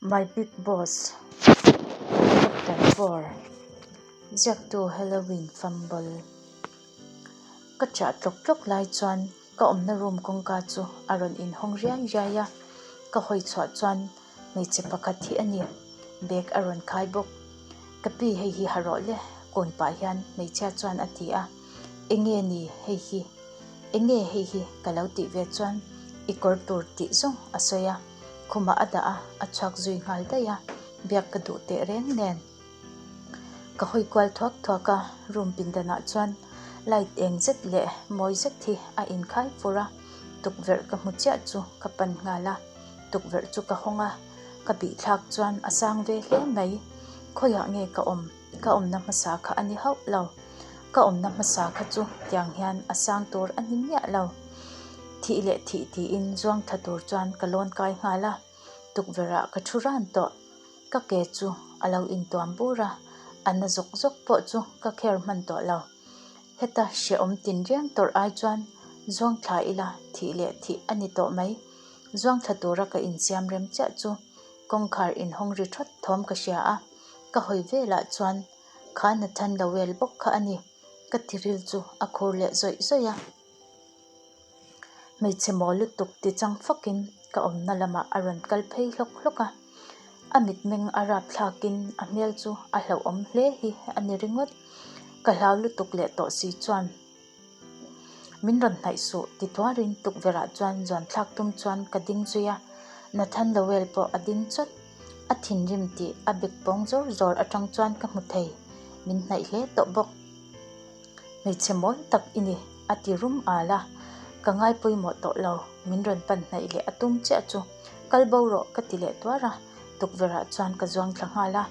My Big Boss Chapter 4 Ziaktu Halloween Fumble Ka ṭah tlawk tlawk lai chuan ka awmna room kawngka chu a rawn inhawng riai riai a, ka hawi chhuah chuan hmeichhe pakhat hi a ni, bag a rawn khai bawk. Ka pi hei hi ha rawh le, kawn pah hian hmeichhia chuan a ti a, Enge ni hei hi? Enge hei hi ka lo tih ve chuan i kawr tur tih zawng a sawi a, khumah a dah a, a chhuak zui nghal daih a, biak ka duh teh reng nen. Ka hawi kual thuak thuak a, room pindanah chuan light eng zet leh mawi zet hi a inkhai fur a, tukverh ka hmu chiah chu ka pan nghal a, tukverh chu ka hawng a, ka bih thlak chuan a sang ve hle mai, khawiah nge ka awm? Ka awmna hmasa kha a ni hauh lo. Ka awmna hmasa kha chu tiang hian a sang tur a ni miah lo. Thih leh thih tiin zuang thla tur chuan ka lawn kai nghal a, tukverh ah ka thu ran tawh. Ka ke chu a lo intuam bur a, a na zawk zawk pawh chu ka kher hman tawh lo. Heta hrehawm tinreng tawrh ai chuan zuang thla ila thih leh thih a ni tawh mai. Zuang thla tura ka insiam rem chiah chu kawngkhar inhawng ri thawt thawm ka hria a. Ka hawi velah chuan kha Nathan Lowell bawk kha a ni, ka tiril chu a khur leh zawih zawih a. Hmeichhe maw lutuk ti chang fakin ka awmna lamah a rawn kal phei hlawk hlawk a. A mitmeng a rap thlakin a hmel chu a hlauhawm hle hi a ni ringawt. Ka hlau lutuk leh tawh si chuan. Min rawn hnaih suh ti tuarin tukverhah chuan zuan thlak tum chuan ka ding zui a, Nathan Lowell pawh a ding chawt. A thinrim tih a bek pawng zawr zawr atang chuan ka hmu thei, min hnaih hle tawh bawk. Hmeichhe mawl tak i ni, a ti rum al a, ka ngai pawimawh tawh lo, min rawn pan hnaih leh a tum chiah chu kal bo rawh ka ti leh tuar a, tukverhah chuan ka zuang thla nghal a,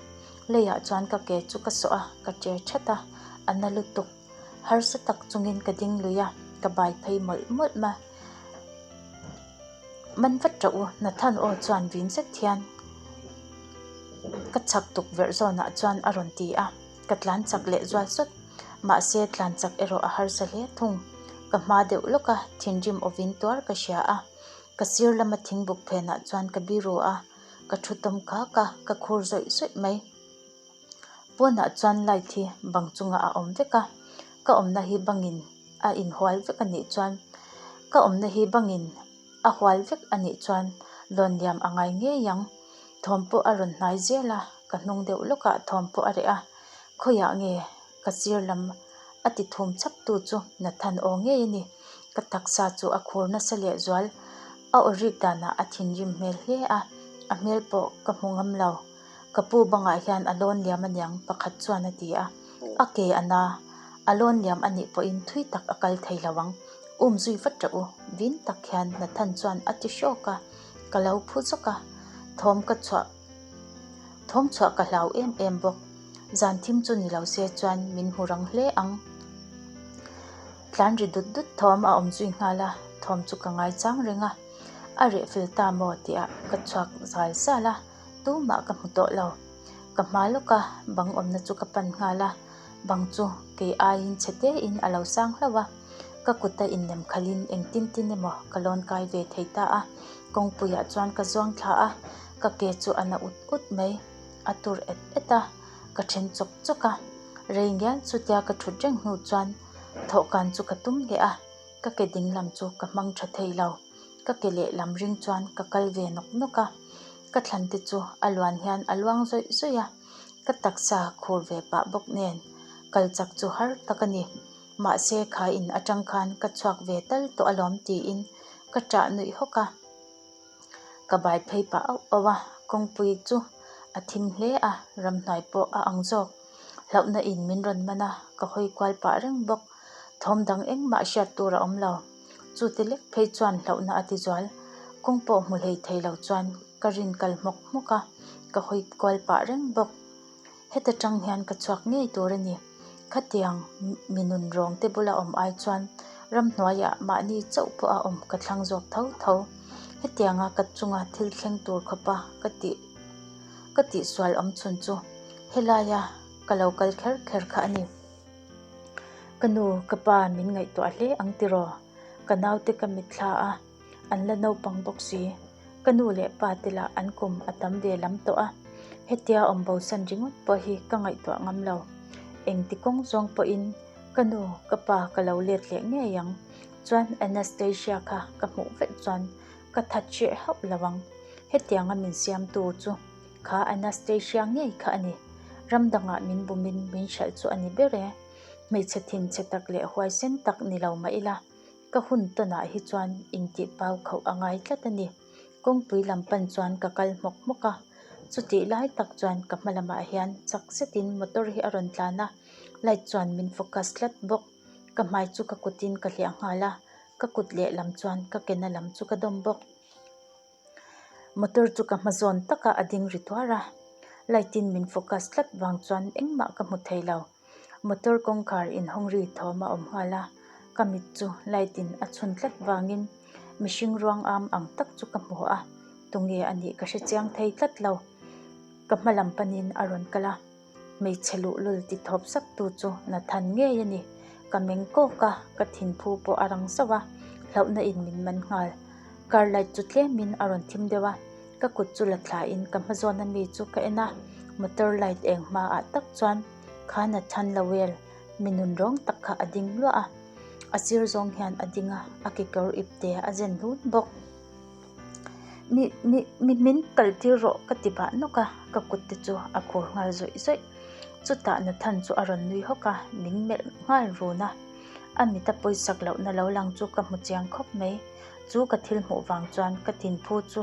leiah chuan ka ke chu ka sawh a, ka che that a, a na lutuk. Harsa tak chungin ka ding lui a, ka bai phei mawlh mawlh ma. Man vat rawh u, Nathan aw chuan vin zet hian ka chhak tukverh zawnah chuan a rawn ti a, ka tlan chak leh zual sawt. Mahse tlan chak erawh a harsa hle thung. Ka hma deuh lawk a, thinrim awvin tuar ka hria a. Ka sir lama thingbuk phenah chuan ka biru a, ka thu tawm kak a, ka khur zawih zawih mai. Pawnah chuan light hi bang chungah a awm vek a, ka awmna hi bangin a inhual vek a nih chuan ka awmna hi bangin a hual vek a nih chuan lawn liam a ngai ngei ang. Thawm pawh a rawn hnai zel a, ka hnung deuh lawkah thawm pawh a reh a, khawiah nge ka sir lam a ti thum chhap tu chu Nathan aw ngei a ni. Ka taksa chu a khur nasa leh zual, a aw rik danah a thinrim hmel hle a, a hmel pawh ka hmu ngam lo. Ka pu bangah hian a lawn liam aniang pakhat chuan a ti a, a ke a na, a lawn liam a nih pawhin thui tak a kal thei lo ang, um zui vat rawh u, vin tak hian Nathan chuan a ti hrawk a, ka lo phu zawk a, thawm ka chhuah thawm chhuah ka hlau em em bawk, zan thim chu ni lo se chuan min hmu rang hle ang. Tlan ri dut dut thawm a awm zui nghal a, thawm chu ka ngaichang reng a, a reh fel ta maw tih ah ka chhuak zal zal a. Tumah ka hmu tawh lo. Ka hma lawk a, bang awmna chu ka pan nghal a, bang chu kei aiin chhe tein a lo sang hlauh a, ka kut a innem khalhin engtin tin emaw ka lawn kai ve thei ta a, kawngpuiah chuan ka zuang thla a, ka ke chu a na ut ut mai, a tur et et a, ka then chawk chawk a, rei ngial chutia ka thut reng hnu chuan thawhkan chu ka tum leh a, ka ke dinglam chu ka hmang tha thei lo. Ka ke lehlam ring chuan ka kal ve nawk nawk a, ka thlan te chu a luan hian a luang zawih zawih a, ka taksa khur ve pah bawk nen kal chak chu har tak a ni. Mahse kha in atang khan ka chhuak ve tal tawh alawm tiin ka ṭah nuih hawk a, ka bai phei pah auh auh a, kawngpui chu a thim hle a, ramhnuai pawh a ang zawk. Hlauhna in min rawn man a, ka hawi kual pah reng bawk. Thawm dang engmah hriat tur a awm lo. Chute lek phei chuan hlauhna a ti zual. Kawng pawh hmu hlei thei lo chuan ka rin kal hmawk hmawk a, ka hawi kual pah reng bawk. Heta tang hian ka chhuak ngei tur a ni. Khatiang mi nun rawng te bula awm ai chuan ramhnuaiah mahni chauh pawh a awm ka thlang zawk tho tho. Hetianga ka chunga thil thleng tur khawpa ka tih ka tihsual awm chhun chu helaia ka lo kal kher kher kha a ni. Ka nu, ka pa min ngaihtuah hle ang tiraw? Ka naute ka mitthla a, an la naupang bawk si. Ka nu leh pa te lah an kum a tam ve lam tawh a, hetia awm bosan ringawt pawh hi ka ngaihtuah ngam lo. Engti kawng zawng pawhin ka nu, ka pa ka lo let leh ngei ang. Chuan Anastasia kha ka hmuh vek chuan ka that hreh hauh lo ang. Hetianga min siamtu chu kha Anastasia ngei kha a ni. Ram dangah min bumin min hralh chu a ni ber e. Hmeichhe thinchhe tak leh huaisen tak ni lo mah ila. Ka hun tawnah hi chuan intih pau khauh a ngai tlat a ni. Kawngpui lam pan chuan ka kal hmawk hmawk a, chutih lai tak chuan ka hma lamah hian chak zetin motor hi a rawn tlan a, light chuan min focus tlat bawk. Ka hmai chu ka kutin ka hliah nghal a, ka kut lehlam chuan ka ke na lam chu ka dawm bawk. Motor chu ka hma zawn takah a ding ri tuar a, light in min focus tlat vang chuan engmah ka hmu thei lo. Motor kawngkhar inhawng ri thawm a awm nghal a, ka mit chu light in a chhun tlat vangin mihring ruang am ang tak chu ka hmu a, tunge a nih ka hre chiang thei tlat lo. Ka hma lam panin a rawn kal a, hmeichhe luhlul ti thawp sak tu chu Nathan ngei a ni. Ka meng kawk a, ka thinphu pawh a rang zauh a, hlauhna in min man nghal. Car light chu tlemin a rawn thim deuh a. Ka kut chu la thla in ka hma zawn ami chu ka en a, motor light eng hma ah tak chuan kha Nathan Lowell mi nun rawng tak kha a ding luah a, a sir zawng hian a ding a, a kekawr ip te a zen hlun bawk. Mi mi mi min kal tir rawh ka ti bah nawk a, ka kut te chu a khur nghal zawih zawih. Chutah Nathan chu a rawn nui hawk a, min melh nghal run a, a mit a pawisak lohna lo lang chu ka hmu chiang khawp mai. Chu ka thil hmuh vang chuan ka thinphu chu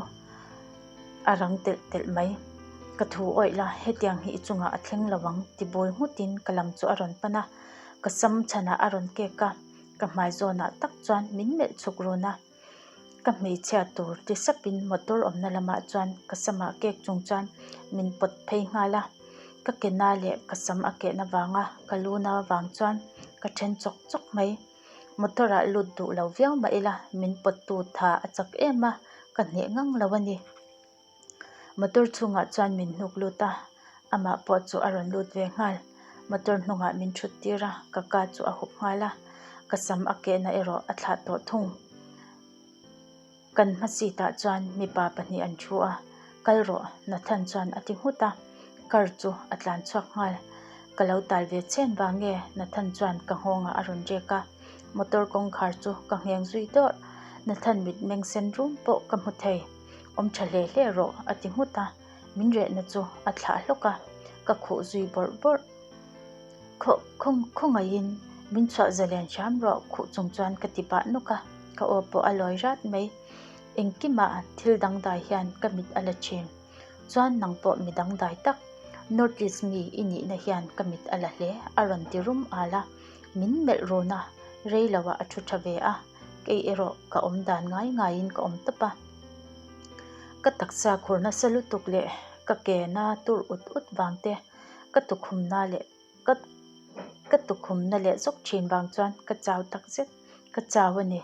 a rang telh telh mai. Ka thu awih la, hetiang hi i chungah a thleng lo ang ti bul nghutin ka lam chu a rawn pan a, ka sam chhanah a rawn kek a, ka hmai zawnah tak chuan min melh chhuk run a. Ka hmeichhia tur ti sapin motor awmna lamah chuan ka samah kek chung chuan min pawt phei nghal a, ka ke na leh ka sam a kehna vanga ka lu na vang chuan ka then chawk chawk mai. Motor ah lut duh lo viau mah ila min pawt tu tha a chak em a, ka hneh ngang lo a ni. Motor chhungah chuan min hnuk lut a, amah pawh chu a rawn lut ve nghal. Motor hnungah min thut tir a, ka ka chu a hup nghal a, ka sam a kehna erawh a thlah tawh thung. Kan hma seat ah chuan mipa pahnih an thu a, kal rawh Nathan chuan a ti nghut a, car chu a tlan chhuak nghal. Ka lo tal ve chhen vang nge Nathan chuan ka nghawngah a rawn rek a, motor kawngkhar chu ka ngheng zui dawrh. Nathan mit meng sen rum pawh ka hmu thei, awm tha hle hle rawh a ti nghut a, min rehna chu a thlah hlawk a, ka khuh zui bawrh bawrh. Khaw khaw khawngaihin min chhuah zalen hram rawh khuh chung chuan ka ti pah nawk a, ka aw pawh a lawi rat mai. Engkimah thil dangdai hian ka mit a la thin. Chuan nang pawh mi dangdai tak, North East mi i nihna hian ka mit a la hle a rawn ti rum al a, min melh run a, rei loah a thu tha ve a, kei erawh ka awm dan ngai ngaiin ka awm tawp a. Ka taksa khur nasa lutuk leh ka ke na tur ut ut vang te, Ka tukhumna leh ka ka tukhumna leh zawk thin vang chuan ka chau tak zet ka chau a ni.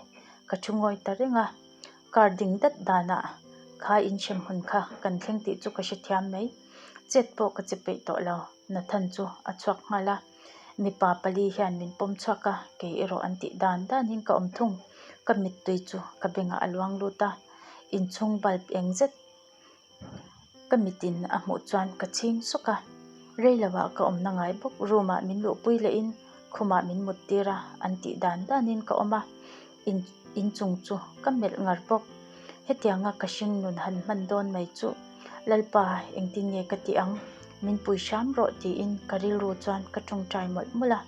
Ka thu ngawi ta reng a, car ding dat danah kha inhrem hun kha kan thleng tih chu ka hrethiam mai. Chet pawh ka che peih tawh lo, Nathan chu a chhuak nghal a. Mipa pali hian min pawm chhuak a, kei erawh an tih dan danin ka awm thung. Ka mittui chu ka bengah a luang lut a, inchhung bulb eng zet Ka mitin a hmuh chuan ka chhing sawk a, rei lovah ka awmna ngai bawk room ah min luhpui leh in khumah min mut tir a, an tih dan danin ka awm a, in inchung chu ka melh ngar bawk. Hetianga ka hring nun han hman dawn mai chu Lalpa engtin nge ka tih ang, min pui hram rawh tiin ka rilru chuan ka tawngtai mawlh mawlh a.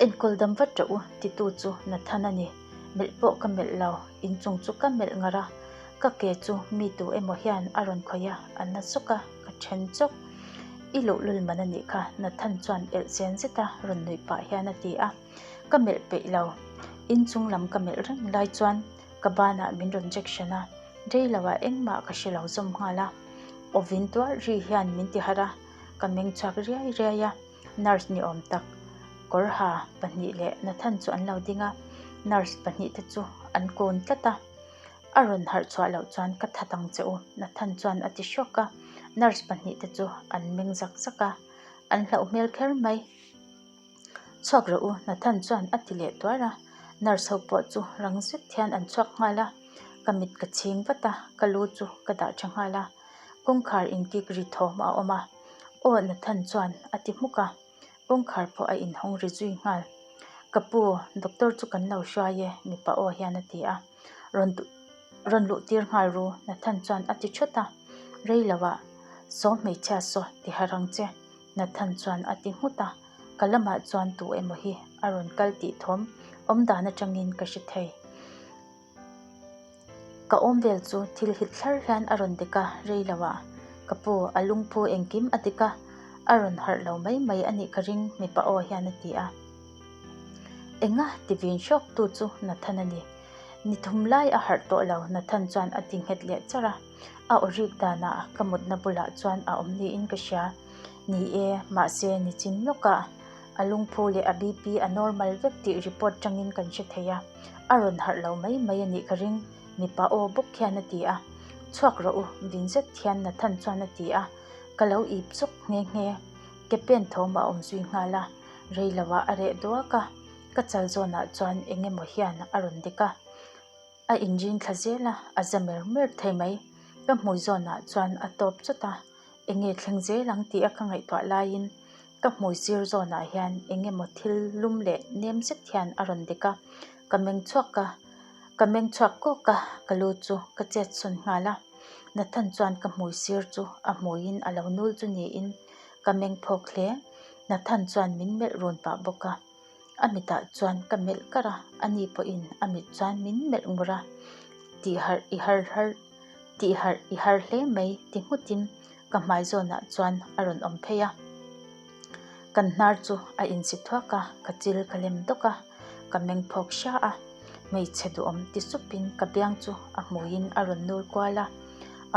Enkawl dam vat rawh u titu chu Nathan a ni. Melh pawh ka melh lo, inchung chu ka melh ngar a, ka ke chu mi tu emaw hian a rawn khawih a, a na sawk a, ka then chawk. I luhlul man a nih kha Nathan chuan elh chen zet a rawn nuih pah hian a ti a, ka melh peih lo. Inchung lam ka melh reng lai chuan ka banah min rawn jection a, rei lo ah engmah ka hre lo zawm nghal a, awvin tuar ri hian min ti harh a, ka meng chhuak riai riai a. Nurse ni awm tak kawr ha pahnih leh Nathan chu an lo ding a, nurse pahnih te chu an kun tlat a, a rawn harh chhuah loh chuan ka that ang che u Nathan chuan a ti hrawk a, nurse pahnih te chu an meng zak zak a, an hlauh hmel kher mai. Chhuak rawh u Nathan chuan a ti leh tuar a, nurse ho pawh chu rang zet hian an chhuak nghal a. Ka mit ka chhing vat a, ka lu chu ka dah tha nghal a. Kawngkhar inkik ri thawm a awm a, Aw Nathan chuan a ti hmuk a. Kawngkhar pawh a inhawng ri zui nghal. Ka pu, doctor chu kan lo hruai e, mipa aw hian a ti a. Rawn rawn luh tir nghal ru, Nathan chuan a ti thut a. Rei lo ah, saw hmeichhia saw ti har ang che, Nathan chuan a ti nghut a. Ka lamah chuan tu emaw hi a rawn kal tih thawm awm dan atangin ka hre thei. Ka awm vel chu thil hit thlar hian a rawn dik a, rei lo ah ka pu a lungphu engkim a dik a, a rawn harh lo mai mai a nih ka ring mipa aw hian a ti a. Enga ti vin hrawk tu chu Nathan a ni. Ni thum lai a harh tawh lo Nathan chuan a ti nghet leh charh a, a aw rik danah ka mutna bulah chuan a awm niin ka hria. Ni e, mahse nichin lawkah a lungphu leh a BP a normal vek tih report tangin kan hre thei a, a rawn harh lo mai mai a nih ka ring, mipa aw bawk hian a ti a. Chhuak rawh u, vin zet hian Nathan chuan a ti a, ka lo ip chawk nghe nghe. Ke pen thawm a awm zui nghal a, rei lovah a reh duak a, ka chal zawnah chuan eng emaw hian a rawn dik a. A inrin thla zel a, a za mer mer thei mai. Ka hmui zawnah chuan a tawp chawt a, eng nge thleng zel ang tih a ka ngaihtuah laiin ka hmui sir zawnah hian eng emaw thil lum leh nem zet hian a rawn dik a, ka meng chhuak a, ka meng chhuak kawk a, ka lu chu ka chet sawn nghal a. Nathan chuan ka hmui sir chu a hmuiin a lo nul chu niin ka meng phawk hle. Nathan chuan min melh run pah bawk a. A mitah chuan ka melh kar a, ani pawhin a mit chuan min melh ngur a, Tih harh i har har, tih harh i har hle mai ti nghutin ka hmai zawnah chuan a rawn awm phei a. Kan hnar chu a insi thuak a, ka chil ka lem dawk a, ka meng phawk hria a, hmeichhe duhawm ti supin ka biang chu a hmuiin a rawn nul kual a,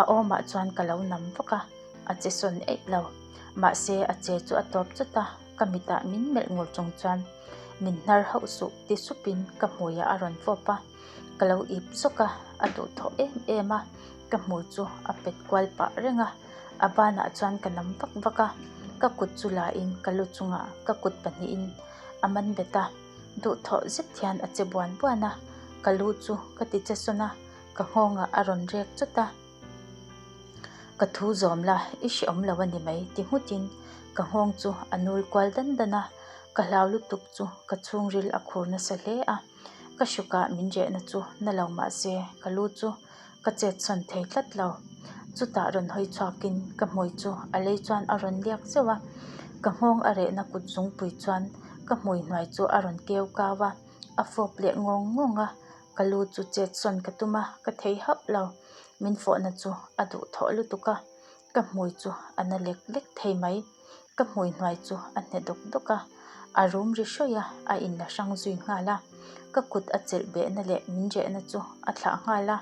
a awmah chuan ka lo nam vak a, a che sawn eih lo. Mahse a che chu a tawp chawt a. Ka mitah min melh ngur chung chuan min hnar hauh suh ti supin ka hmuiah a rawn fawp a, ka lo ip zawk a, a duhthawh em em a, ka hmui chu a pet kual pah reng a, a banah chuan ka nam vak vak a, ka kut chu la in ka lu chungah ka kut pahnihin a man bet a, duhthawh zet hian a che buan buan a, ka lu chu ka ti che sawn a, ka nghawngah a rawn rek chawt a. Ka thu zawm la, i hreawm lo a ni mai ti nghutin ka nghawng chu a nul kual dan dan a, ka hlau lutuk chu ka chhungril a khur nasa hle a, ka hrukah min rehna chu na lo mah se ka lu chu ka chetsawn thei tlat lo. Chutah rawn hawi chhuakin ka hmui chu a lei chuan a rawn liak zeuh a, ka nghawng a rehna kut zungpui chuan ka hmui hnuai chu a rawn keu kau a, a fawp leh ngawng ngawng a, ka lu chu chetsawn ka tum a, ka thei hauh lo. Min fawhna chu a duhthawh lutuk a, ka hmui chu a na lek lek thei mai. Ka hmui hnuai chu a hne dawk dawk a, a rum ri hrawih a, a inla hrang zui nghal a. Ka kut a chelh behna leh min rehna chu a thlah nghal a,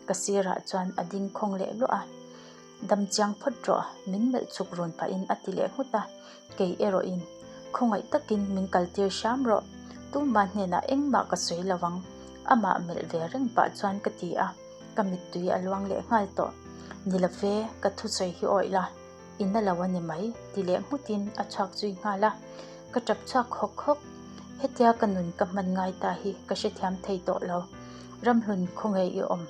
ka sirah chuan a ding khawng leh luah a. Dam chiang phawt rawh, min melh chhuk run pahin a ti leh nghut a, kei erawhin khawngaih takin min kaltir hram rawh, tumah hnenah engmah ka sawi lo ang, amah melh ve reng pah chuan ka ti a. Ka mittui a luang leh nghal tawh. Ni lo ve, ka thusawi hi awih la, i na lo a ni mai, ti leh nghutin a chhuak zui nghal a. Ka tap chhuak hawk hawk. Hetia ka nun ka hman ngai ta hi ka hrethiam thei tawh lo. Ramhlun khawnge i awm?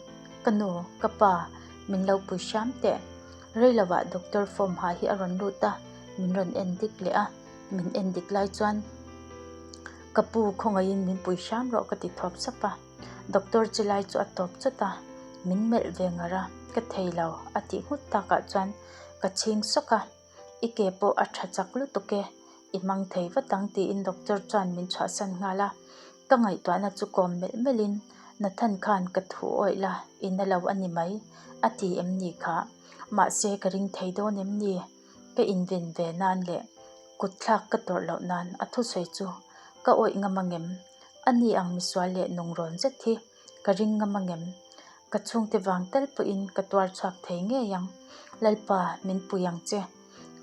Ka nu, ka pa, min lo pui hram teh. Rei lovah doctor form ha hi a rawn lut a, min rawn en dik leh a. Min en dik lai chuan ka pu khawngaihin min pui hram rawh ka ti thawp sap a. Doctor chi lai chu a tawp chawt a, min melh ve ngar a, ka thei lo a tih nghut takah chuan ka chhing sawk a, I ke pawh a tha chak lutuk e, i hmang thei vat ang tiin doctor chuan min chhuahsan nghal a, ka ngaihtuahna chu kawm melh melhin Nathan khan ka thu awih la, i na lo a ni mai a ti em ni kha, mahse ka ring thei dawn em ni? Ka inven ve nan leh kut thlak ka tawrh loh nan a thusawi chu ka awih ngam angem? A ni ang misual leh nungrawn zet hi ka ring ngam angem? Ka chhungte vang tal pawhin ka tuar chhuak thei ngei ang. Lalpa, min pui ang che.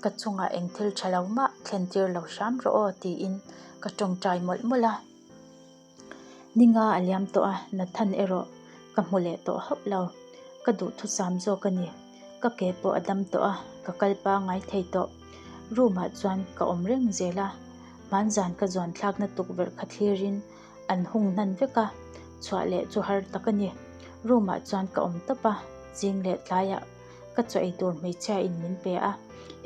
Ka chungah eng thil tha lo mah thlen tir lo hram rawh aw tiin ka tawngtai mawlh mawlh a. Ninga a liam tawh a, Nathan erawh ka hmu leh tawh hauh lo. Ka duhthusam zawk a ni. Ka ke pawh a dam tawh a, ka kal pangngai thei tawh. Room ah chuan ka awm reng zel a. Hmanzan ka zuan thlakna tukverh kha thlirin an hung hnan vek a, chhuah leh chu har tak a ni. Room ah chuan ka awm tawp a, zing leh tlaiah ka chaw ei tur hmeichhia in min pe a,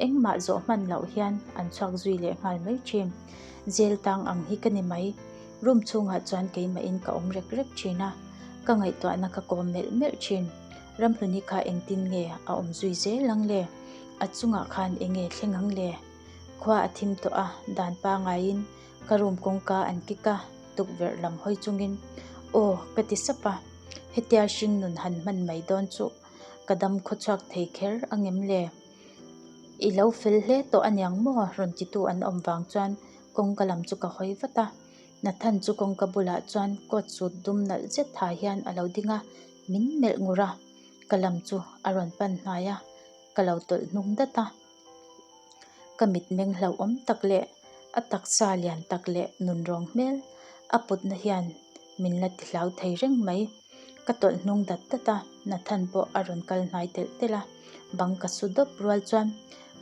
engmah zawh hman loh hian an chhuak zui leh nghal mai thin. Jail tang ang hi ka ni mai. Room chhungah chuan keimahin ka awm rek rek thin a, ka ngaihtuahna ka kawm melh melh thin. Ramhluni kha engtin nge a awm zui zel ang le? A chungah khan eng nge thleng ang le? Khua a thim tawh a, dan pangaiin ka room kawngka an kik a, tukverh lam hawi chungin aw ka ti sap a, hetia hring nun han hman mai dawn chu ka dam khawchhuak thei kher angem le? I lo fel hle tawh aniang maw? rawn titu an awm vang chuan kawngka lam chu ka hawi vat a, Nathan chu kawngka bulah chuan coat suit dum nalh zet ha hian a lo ding a, min melh ngur a, ka lam chu a rawn pan hnai a, ka lo tawlh hnung dat a. Ka mitmeng hlauhawm tak leh a taksa lian tak leh nunrawng hmel a putna hian min la ti hlau thei reng mai. Ka tawlh hnung dat dat a, Nathan pawh a rawn kal hnai telh telh a, bang ka su dawp rual chuan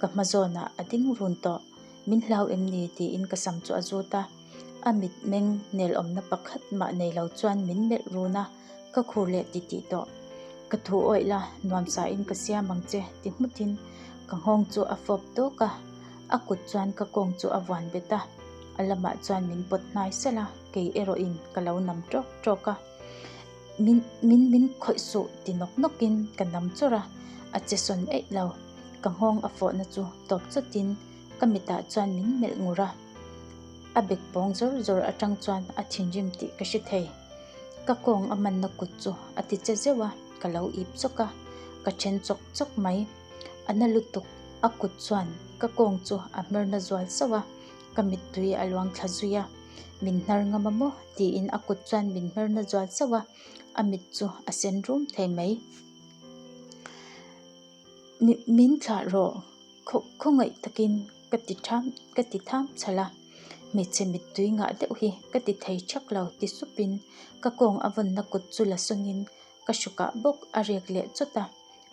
ka hma zawnah a ding run tawh. Min hlau em ni? tiin ka sam chu a zut a, a mitmeng nelawmna pakhat mah nei lo chuan min melh run a, ka khur leh titih tawh. Ka thu awih la, nuamsa in ka siam ang che ti nghutin ka nghawng chu a fawp tawk a, a kut chuan ka kawng chu a vuan bet a, a lamah chuan min pawt hnai salh a, kei erawhin ka lo nam tawk tawk a. Min min min khawih suh ti nawk nawkin ka nam chawrh a, a che sawn eih lo. Ka nghawng a fawhna chu tawp chawtin ka mitah chuan min melh ngur a, a bek pawng zawr zawr atang chuan a thinrim tih ka hre thei. Ka kawng a manna kut chu a ti che zeuh a, ka lo ip chawk a, ka then chawk chawk mai. A na lutuk, a kut chuan ka kawng chu a hmerna zual sauh a, ka mittui a luang thla zui a. Min hnar ngam a maw? tiin a kut chuan min hmerna zual sauh a, a mit chu a sen rum thei mai. Min thlah rawh. Khawngaih takin ka ti tham ka ti tham chhalh a, hmeichhe mittui ngah deuh hi ka ti thei thak lo ti supin ka kawng a vawnna kut chu la sawnin ka hrukah bawk a rek leh chawt a,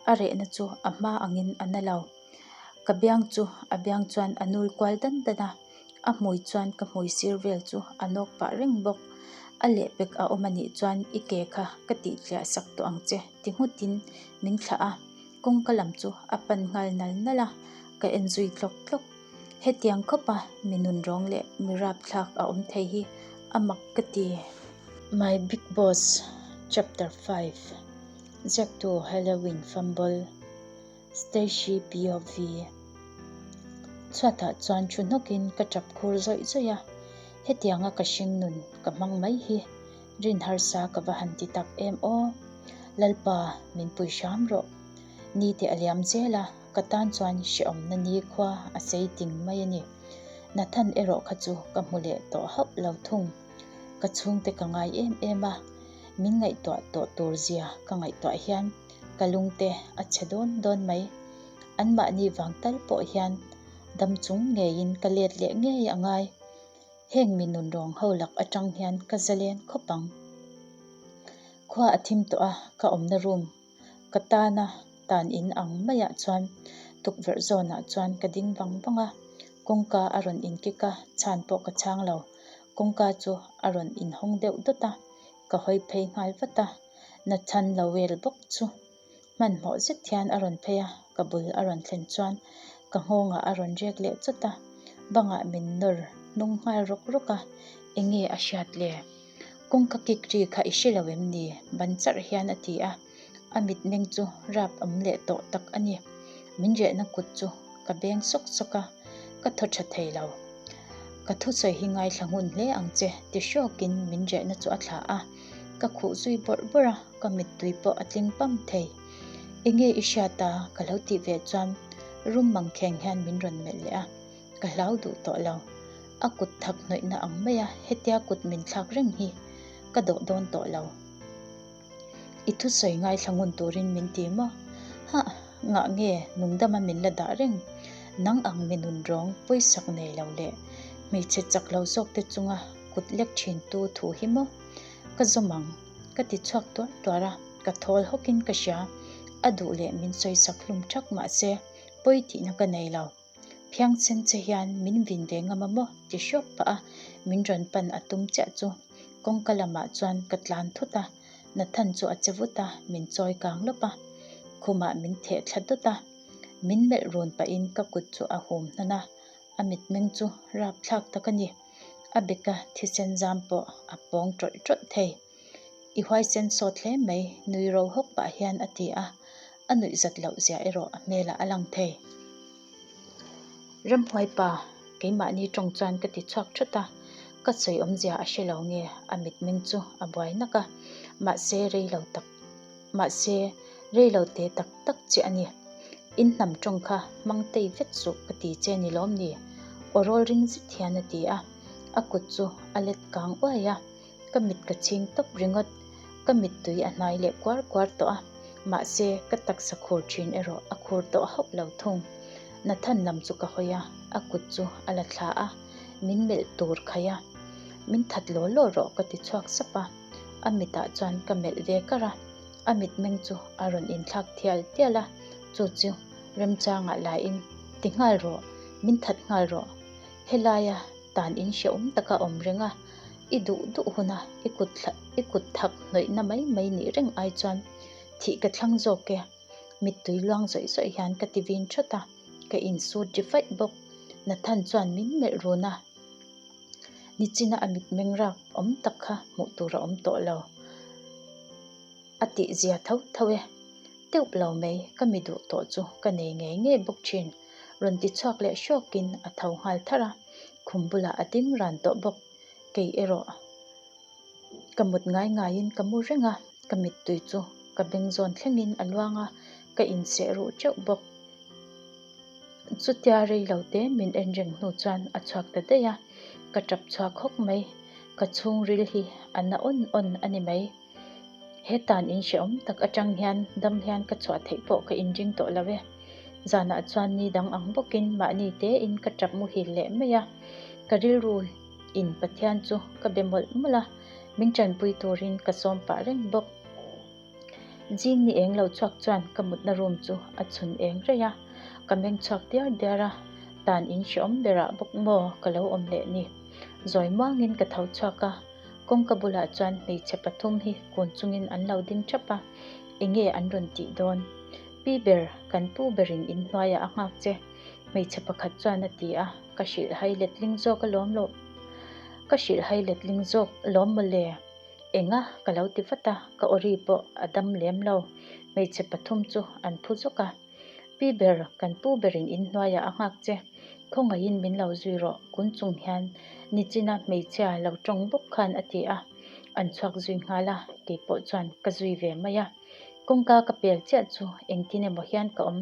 a rehna chu a hma angin a na lo. Ka biang chu a biang chuan a nul kual dan dan a, a hmui chuan ka hmui sir vel chu a nawk pah reng bawk. A lehpek a awm anih chuan i ke kha ka tih tliah sak tawh ang che ti nghutin min thlah a. Kawngka lam chu a pan nghal nal nal a, ka en zui tlawk tlawk. Hetiang khawpa mi nunrawng leh mi rapthlak a awm thei hi a mak ka ti. My Big Boss Chapter 5 Ziaktu Halloween Fumble Stacy POV Chhuatah chuan thu hnawkin ka tap khur zawih zawih a, hetianga ka hring nun ka hmang mai hi rin harsa ka va han ti tak em aw. Lalpa, min pui hram rawh. Ni te a liam zel a, ka tan chuan hrehawmna ni khua a sei ting mai a ni. Nathan erawh kha chu ka hmu leh tawh hauh lo thung. Ka chhungte ka ngai em em a, min ngaihtuah tawh tur zia ka ngaihtuah hian ka lungte a chhe dawn dawn mai. Anmahni vang tal pawh hian dam chung ngeiin ka let leh ngei a ngai. Heng mi nunrawng ho lak atang hian ka zalen khawp ang. Khua a thim tawh a, ka awmna room ka tana tan in ang maiah chuan tukverh zawnah chuan ka ding vang vang a, kawngka a rawn inkik a, chhan pawh ka chhang lo. Kawngka chu a rawn inhawng deuh dawt a, ka hawi phei nghal vat a, Nathan Lowell bawk chu Hmanhmawh zet hian a rawn phei a, ka bul a rawn thlen chuan ka nghawngah a rawn riak leh chawt a, bangah min nawr hnung nghal rawk rawk a, enge a hriat le? Kawngka kik ri kha i hre lo em ni? Ban charh hian a ti a, a mitmeng chu rap awm leh tawh tak a ni. Min rehna kut chu ka beng sawk sawk a, ka thaw tha thei lo. Ka thusawi hi ngaithla ngun hle ang che ti hrawkin min rehna chu a thlah a, ka khuh zui bawrh bawrh a. Ka mittui pawh a tling pam thei. Enge i hriat a? Ka lo tih ve chuan rum mangkheng hian min rawn melh leh a, ka hlau duh tawh lo. A kut thak hnawihna ang mai a, hetia kut min thlak reng hi ka dawh dawn tawh lo. I thusawi ngaithla ngun turin min ti maw? Hah! Ngah nge nungdama min la dah reng? Nang ang mi nunrawng pawisak nei lo leh hmeichhe chak lo zawkte chunga kut lek thintu thu hi maw? Ka zawm ang. Ka ti chhuak tuar tuar a, ka thawl hawkin ka hria. A duh leh min sawi sak hlum thak mah se, pawi tihna ka nei lo. Phiang sen che hian min vin ve ngam a maw? ti hrawk pah a, min rawn pan a tum chiah chu kawngka lamah chuan ka tlan thut a. Nathan chu a che vut a, min chawi kang lawp a, khumah min theh thla dawt a. Min melh run pahin ka kut chu a hum hnan a, a mitmeng chu rapthlak tak a ni. A beka thisen zam pawh a pawng tawlh tawlh thei. I huaisen sawt hle mai, nui ro hawk pah hian a ti a, a nuih zat loh zia erawh a hmelah a lang thei. Ramhuai pa, keimahni tawng chuan ka ti chhuak thut a, ka sawi awmzia a hre lo nge a mitmeng chu a buai nak a, mahse rei lo tak mahse rei lo te tak tak chiah a ni. In hnam tawng kha hmang tei vet suh ka ti che ni lawm ni? Aw rawl ring zet hian a ti a, a kut chu a let kang uai a. Ka mit ka chhing tawp ringawt. Ka mittui a hnai leh kuar kuar tawh a, mahse ka taksa khur thin erawh a khur tawh hauh lo thung. Nathan lam chu ka hawi a, a kut chu a la thla a, min melh tur khaih a. Min that law law rawh ka ti chhuak sap a, a mitah chuan ka melh ve kar a, a mitmeng chu a rawn inthlak thial tial a, chu chu remchangah laiin, Ti nghal rawh, min that nghal rawh, helaia tan in hrehawm taka awm reng a, i duh duh huna i kut i kut thak hnawihna mai mai nih reng ai chuan thih ka thlang zawk e, mittui luang zawih zawih hian ka ti vin thawt a, ka insut ri faih bawk. Nathan chuan min melh run a, nichina a mitmeng rak awm tak kha hmuh tur a awm tawh lo. A tih zia tho tho e. Teuh lo mai, ka mi duh tawh chu ka nei ngei ngei bawk thin. Rawn ti chhuak leh hrawkin a tho nghal tharh a, khum bulah a ding ran tawh bawk. Kei erawh ka mut ngai ngaiin ka mu reng a, ka mittui chu ka beng zawn thlengin a luang a, ka inseh ruh teuh bawk. Chutia rei lo te min en reng hnu chuan a chhuak ta daih a, ka tap chhuak hawk mai. Ka chhungril hi a na awn awn a ni mai. He tan in hrehawm tak atang hian dam hian ka chhuah theih pawh ka inring tawh lo e. Zanah chuan ni dang ang bawkin mahni tein ka tap muhil leh mai a. Ka rilru in Pathian chu ka be mawlh mawlh a, min tanpui turin ka sawm pah reng bawk. Zing ni eng lo chhuak chuan ka mutna room chu a chhun eng raih a, ka meng chhuak diar diar a, tan in hrehawm berah bawk maw ka lo awm leh ni. Zawi muangin ka tho chhuak a. Kawngka bulah chuan hmeichhe pathum hi kun chungin an lo ding thap a, enge an rawn tih dawn? Pi ber, kan pu berin in hnuaiah a nghak che, hmeichhe pakhat chuan a ti a, ka hrilh hai letling zawk alawm loh, ka hrilh hai letling zawk alawm mawle, enga ka lo ti vat a, ka awri pawh a dam lem lo, hmeichhe pathum chu an phu zawk a. Pi ber, kan pu berin in hnuaiah a nghak che. Khawngaihin min lo zui rawh, kun chung hian nichina hmeichhia lo tawng bawk khan a ti a. An chhuak zui nghal a, kei pawh chuan ka zui ve mai a. Kawngka ka pel chiah chu engtin emaw hian ka awm.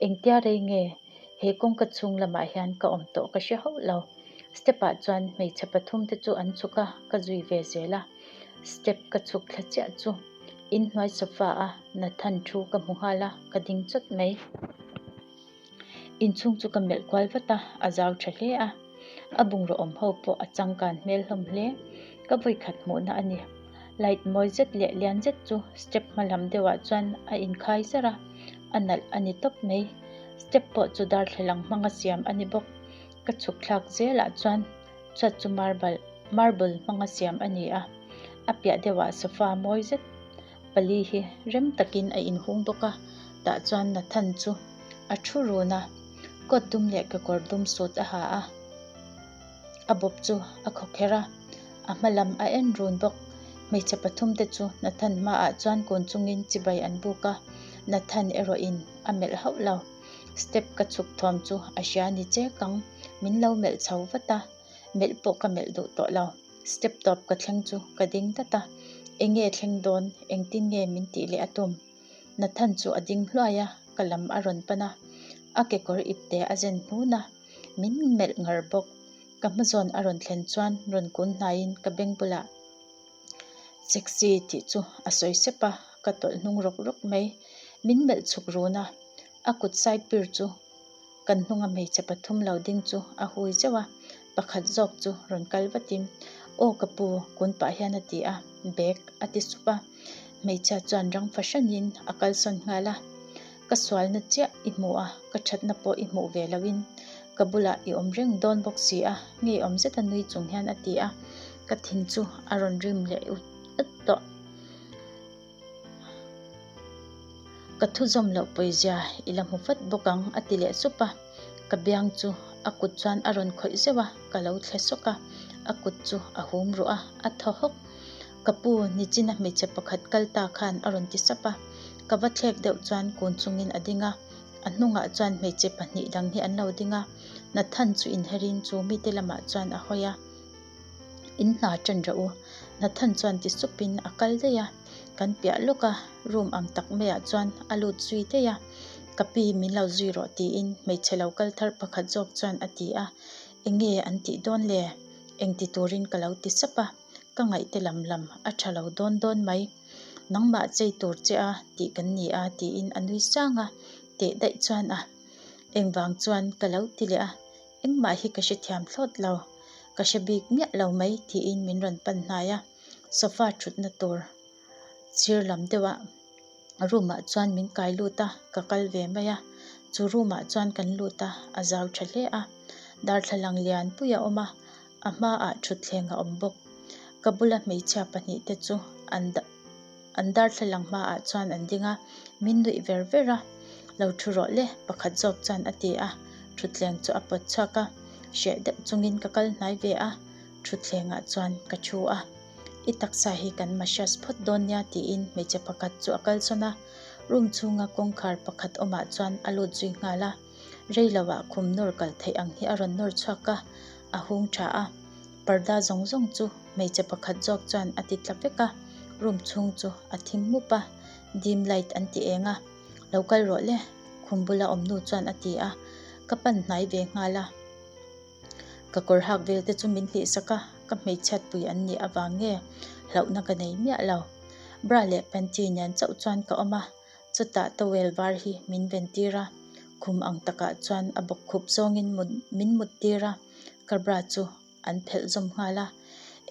Engtia rei nge he kawngka chhung lamah hian ka awm tawh ka hre hauh lo. Step ah chuan hmeichhe pathum te chu an chhuk a, ka zui ve zel a. Step ka chhuk thla chiah chu inhnuai sofa a Nathan thu ka hmu nghal a, ka ding chawt mai. Inchhung chu ka melh kual vat a, a zau tha hle a. A bungraw awm ho pawh a changkan hmel hlawm hle. Ka vawikhat hmuhna a ni. Light mawi zet leh lian zet chu step hma lam deuhah chuan a inkhai zar a, a nalh a ni tawp mai. Step pawh chu darthlalang hmanga siam a ni bawk. Ka chhuk thlak zelah chuan chhuat chu marble marble hmanga siam a ni a, a piah deuhah sofa mawi zet pali hi rem takin a inhung bawk a, tah chuan Nathan chu a thu run a, coat dum leh kekawr dum suit a ha a, a bawp chu a khawkherh a, a hma lam a en run bawk. Hmeichhe pathum te chu Nathan hmaah chuan kun chungin chibai an buk a, Nathan erawhin a melh hauh lo. Step ka chhuk thawm chu a hria ni chek ang, min lo melh chho vat a, melh pawh ka melh duh tawh lo. Step tawp ka thleng chu ka ding dat a, eng nge thleng dawn, engtin nge min tih leh a tum? Nathan chu a ding hluai a, ka lam a rawn pan a, a kekawr ipte a zen hnun a, min melh ngar bawk. Ka hmazawn a rawn thlen chuan rawn kun hnaiin ka beng bulah Sexy tih chu a sawi sep a, ka tawlh hnung rawk rawk mai. Min melh chhuk run a, a kut side pir chu kan hnunga hmeichhe pathum lo ding chu a hui zeuh a, pakhat zawk chu rawn kal vatin, Aw ka pu, kun pah hian a ti a, bag a ti sup a. Hmeichhia chuan rang fahranin a kalsawn nghal a, Ka sualna chiah i hmu a, ka thatna pawh i hmuh ve loin ka bulah i awm reng dawn bawk si a, ngeiawm zeta nui chung hian a ti a, ka thin chu a rawn rim leh ut ut tawh. Ka thu zawm loh pawizia i la hmu vat bawk ang a ti leh sup a. Ka biang chu a kut chuan a rawn khawih zeuh a, ka lo thle sawk a. A kut chu a hum ruh a, a thaw hawk. Ka pu, nichina hmeichhe pakhat kal ta khan a rawn ti sap a. Ka va thlek deuh chuan kun chungin a ding a. A hnungah chuan hmeichhe pahnih dang hi an lo ding a. Nathan chu inherin chu mite lamah chuan a hawi a. In hna ṭan rawh u. Nathan chuan ti supin a kal daih a. Kan piah lawk a, room ang tak maiah chuan a lut zui daih a. Ka pi min lo zui rawh tiin hmeichhe lo kal thar pakhat zawk chuan a ti a. Enge an tih dawn le? Engti turin ka lo ti sap a. Ka ngaihte lam lam a tha lo dawn dawn mai. Nangmah chei tur che a tih kan ni a tiin a nui sang a. Teh daih chuan a. Engvang chuan ka lo ti leh a. Engmah hi ka hrethiam thlawt lo. Ka hre bik miah lo mai tiin min rawn pan hnai a. Sofa thutna tur sir lam deuhah room ah chuan min kai lut a, ka kal ve mai a. Chu room ah chuan kan lut a, a zau tha hle a. Darthlalang lian pui a awm a, a hmaah thutthleng a awm bawk. Ka bula hmeichhia pahnih te chu an an darthlalang hmaah chuan an ding a, min nuih ver ver a. Lo thu rawh le, pakhat zawk chuan a ti a, thutthleng chu a pawt chhuak a. Hreh deuh chungin ka kal hnai ve a. Thutthlengah chuan ka thu a, I taksa hi kan massage phawt dawn nia tiin hmeichhe pakhat chu a kal sawn a, room chhunga kawngkhar pakhat awmah chuan a lut zui nghal a, rei loah khum nawr kal theih ang hi a rawn nawr chhuak a, a hung tha a, parda zawng zawng chu hmeichhe pakhat zawk chuan a ti tla vek a, room chhung chu a thim mup a, dim light an ti eng a, Lo kal rawh le, khum bula awm nu chuan a ti a, ka pan hnai ve nghal a. Ka kawr hak vel te chu min hlih sak a, ka hmeichhiat pui an nih avang nge hlauhna ka nei miah lo. Bra leh panty nen chauh chuan ka awm a, chutah towel var hi min ven tir a, khum ang takah chuan a bawk khup zawngin min mut tir a, ka bra chu an phelh zawm nghal a.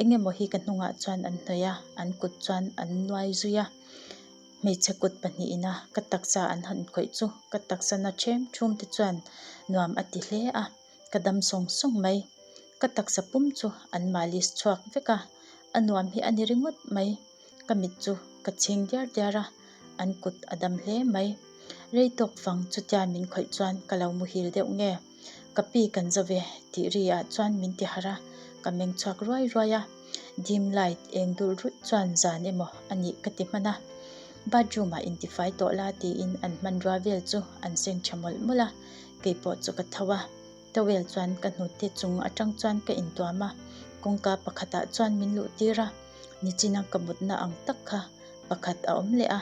Eng emaw hi ka hnungah chuan an hnawih a, an kut chuan an nuai zui a. Hmeichhe kut pahnihin a ka taksa an han khawih chu ka taksa na ṭhem ṭhum te chuan nuam a ti hle a, ka dam sawng sawng mai. Ka taksa pum chu an malis chhuak vek a, a nuam hi a ni ringawt mai. Ka mit chu ka chhing diar diar a, an kut a dam hle mai. Rei tawk fang chutia min khawih chuan ka lo muhil deuh nge? Ka pi kan zo ve tih ri ah chuan min ti harh a, ka meng chhuak ruai ruai a. Dim light eng dulh ruih chuan zan emaw a nih ka ti hman a. Bathroom ah intifai tawh la tiin an hmanrua vel chu an seng tha mawlh mawlh a, keipawh chu ka tho a. Towel chuan ka hnute chung atang chuan ka intuam a, kawngka pakhatah chuan min luh tir a, nichina ka mutna ang tak kha pakhat a awm leh a,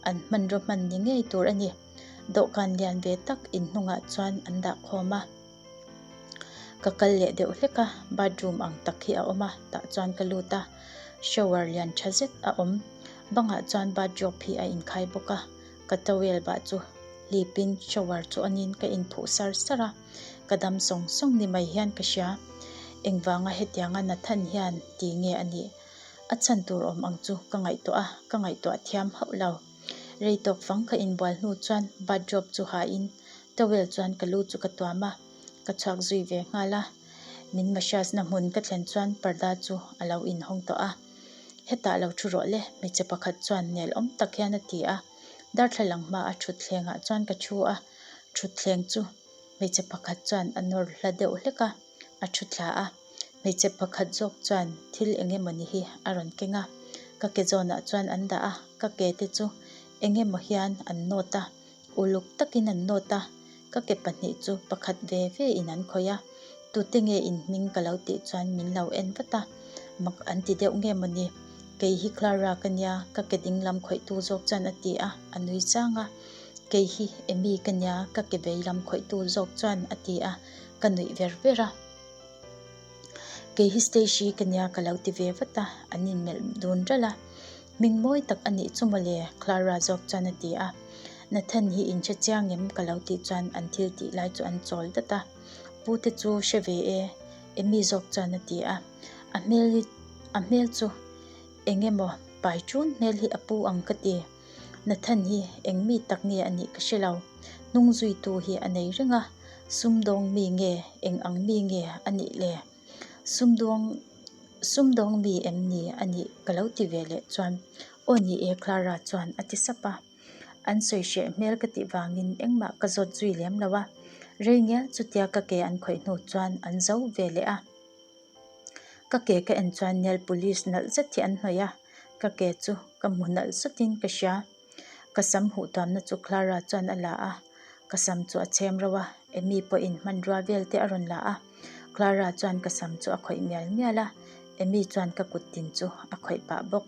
an hmanraw hman ni ngei tur a ni. Dawhkan lian ve tak inhnungah chuan an dah khawm a. Ka kal leh deuh hlek a, bathroom ang tak hi a awm a, tah chuan ka lut a, shower lian tha zet a awm. Bangah chuan bathrobe hi a inkhai bawk a, ka towel bah chu hlipin shower chu anin ka inphuh sar sar a, ka dam sawng sawng ni mai hian ka hria. Engvanga hetianga Nathan hian ti nge a nih? A chhan tur awm ang chu ka ngaihtuah a, ka ngaihtuah thiam hauh lo. Rei tawk fang ka inbual hnu chuan bathrobe chu hain towel chuan ka lu chu ka tuam a, ka chhuak zui ve nghal a. Min massage na hmun ka thlen chuan parda chu a lo inhawng tawh a. Hetah lo thu rawh le, hmeichhe pakhat chuan nel awm tak hian a ti a. Darthlalang hma a thutthlengah chuan ka thu a, thutthleng chu hmeichhe pakhat chuan a nawr hla deuh hlek a, a thu thla a. Hmeichhe pakhat zawk chuan thil eng emawni hi a rawn keng a, ka ke zawnah chuan an dah a, ka ke te chu eng emaw hian an nawt a, uluk takin an nawt a, ka ke pahnih chu pakhat ve ve in an khawih a, tute nge in hming ka lo tih chuan min lo en vat a, mak an ti deuh nge mawni, kei hi Clara ka nia, ka ke ding lam khawihtu zawk chuan a ti a, a nui chang a, kei hi Amy ka nia, ka ke vei lam khawihtu zawk chuan a ti a, ka nuih ver ver a. Kei hi Stacy ka nia ka lo ti ve vat a, an inmelh dun ralh a. Hming mawi tak a nih chu mawle, Clara zawk chuan a ti a. Nathan hi in hre chiang em ka lo tih chuan an thil tih lai chu an chawl dat a. Pu te chu hre ve e, Amy zawk chuan a ti a. A hmel hi a hmel chu eng emaw pai ṭun hmel hi a pu ang ka ti. Nathan hi eng mi tak nge a nih ka hre lo. Hnung zuitu hi a nei reng a, sumdawng mi nge eng ang mi nge a nih le? Sumdawng sumdawng mi em ni a nih ka lo ti ve leh chuan aw ni e Clara chuan a ti sap a. An sawi hreh hmel ka tih vangin engmah ka zawt zui lem lo a. Rei ngial chutia ka ke an khawih hnu chuan an zo ve leh a. Ka ke ka en chuan nail polish nalh zet hi an hnawih a, ka ke chu ka hmu nalh zawtin ka hria. Ka sam huh tuamna chu Clara chuan a la a, ka sam chu a chhem rauh a, Amy pawhin hmanrua vel te a rawn la a. Clara chuan ka sam chu a khawih mial mial a, Amy chuan ka kut tin chu a khawih pah bawk.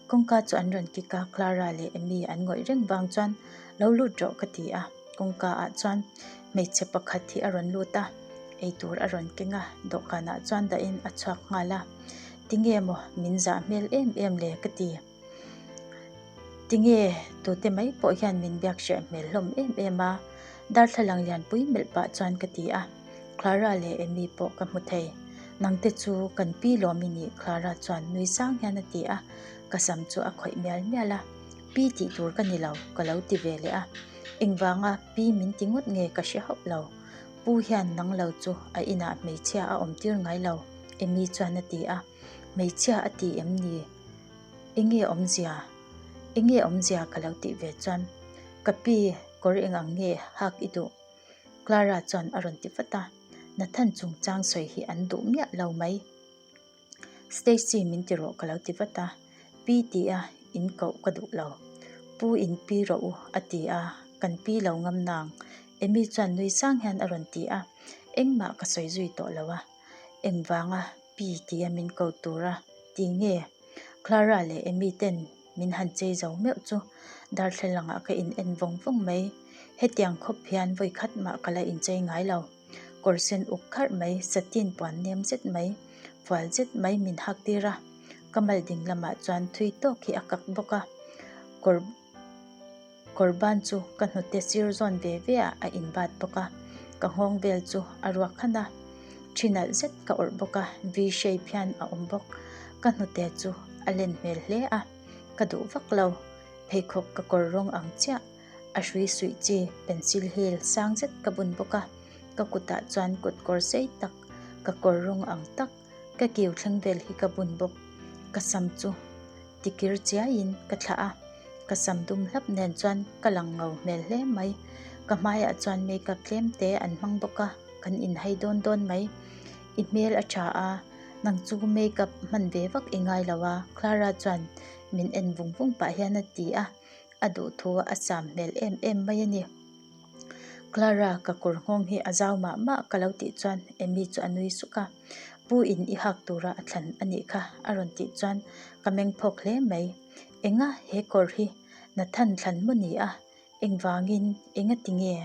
Kawngka chu an rawn kik a, Clara leh Amy an ngawih reng vang chuan lo lut rawh ka ti a, kawngka ah chuan hmeichhe pakhat hi a rawn lut a, eitur a rawn keng a, dawhkan ah chuan dahin a chhuak nghal a, tinge maw min zah hmel em em le ka ti. Tinge tute mai pawh hian min biak hreh hmel hlawm em em a, darthlalang lianpui melh pah chuan ka ti a, Clara leh Amy pawh ka hmu thei. Nangte chu kan pi lawm i nih Clara chuan nui sang hian a ti a, ka sam chu a khawih mial mial a, Pi tih tur ka ni lo ka lo ti ve leh a, engvanga pi min ti ngawt nge ka hre hauh lo. Pu hian nang lo chu a inah hmeichhia a awm tir ngai lo Amy chuan a ti a, Hmeichhia a ti em ni? Enge awmzia? Enge awmzia ka lo tih ve chuan ka pi kawr eng ang nge hak i duh? Clara chuan a rawn ti vat a, Nathan chungchang sawi hi an duh miah lo mai. Stacy min ti rawh ka lo ti vat a, pi ti a in koh ka duh lo. Pu in pi rawh u a ti a, kan pi lo ngam nang Amy chuan nui sang hian a rawn ti a, engmah ka sawi zui tawh lo a, engvanga pi ti a min ko tura ti nge? Clara leh Amy ten min han chei zo meuh chu darthlalang ah ka in en vawng vawng mai. Hetiang khawp hian vawi khat mah ka la inchei ngai lo. Kawr sen uk kharh mai, satin puan nem zet mai, fual zet mai min hak tir a. Ka mal ding lamah chuan thui tawk hi a kak bawk a. Kawr. Kawr ban chu ka hnute sir zawn ve ve ah a inbat bawk a, ka nghawng vel chu a ruak khan a, thi nalh zet ka awrh bawk a, V shape hian a awm bawk. Ka hnute chu a len hmel hle a, ka duh vak lo. Pheikhawk ka kawr rawng ang chiah, a hrui suih chi pencil heel sang zet ka bun bawk a, ka kutah chuan kut kawr sei tak, ka kawr rawng ang tak, ka kiu thleng vel hi ka bun bawk. Ka sam chu. Tikir chiaiin ka thlah a, ka sam dum hlap nen chuan ka lang ngo hmel hle mai. Ka hmaiah chuan makeup tlem te an hmang bawk a, kan inhai dawn dawn mai. I hmel a tha a, nang chu makeup hman ve vak i ngai lo a, Clara chuan min en vung vung pah hian a ti a, a duhthu a sam hmel em em mai a ni. Clara, ka kawr nghawng hi a zau mah mah ka lo tih chuan Amy chu a nui suk a, Pu in i hak tura a thlan a nih kha a rawn tih chuan ka meng phawk hle mai. Enga he kawr hi Nathan thlan maw ni a? Engvangin enga ti nge?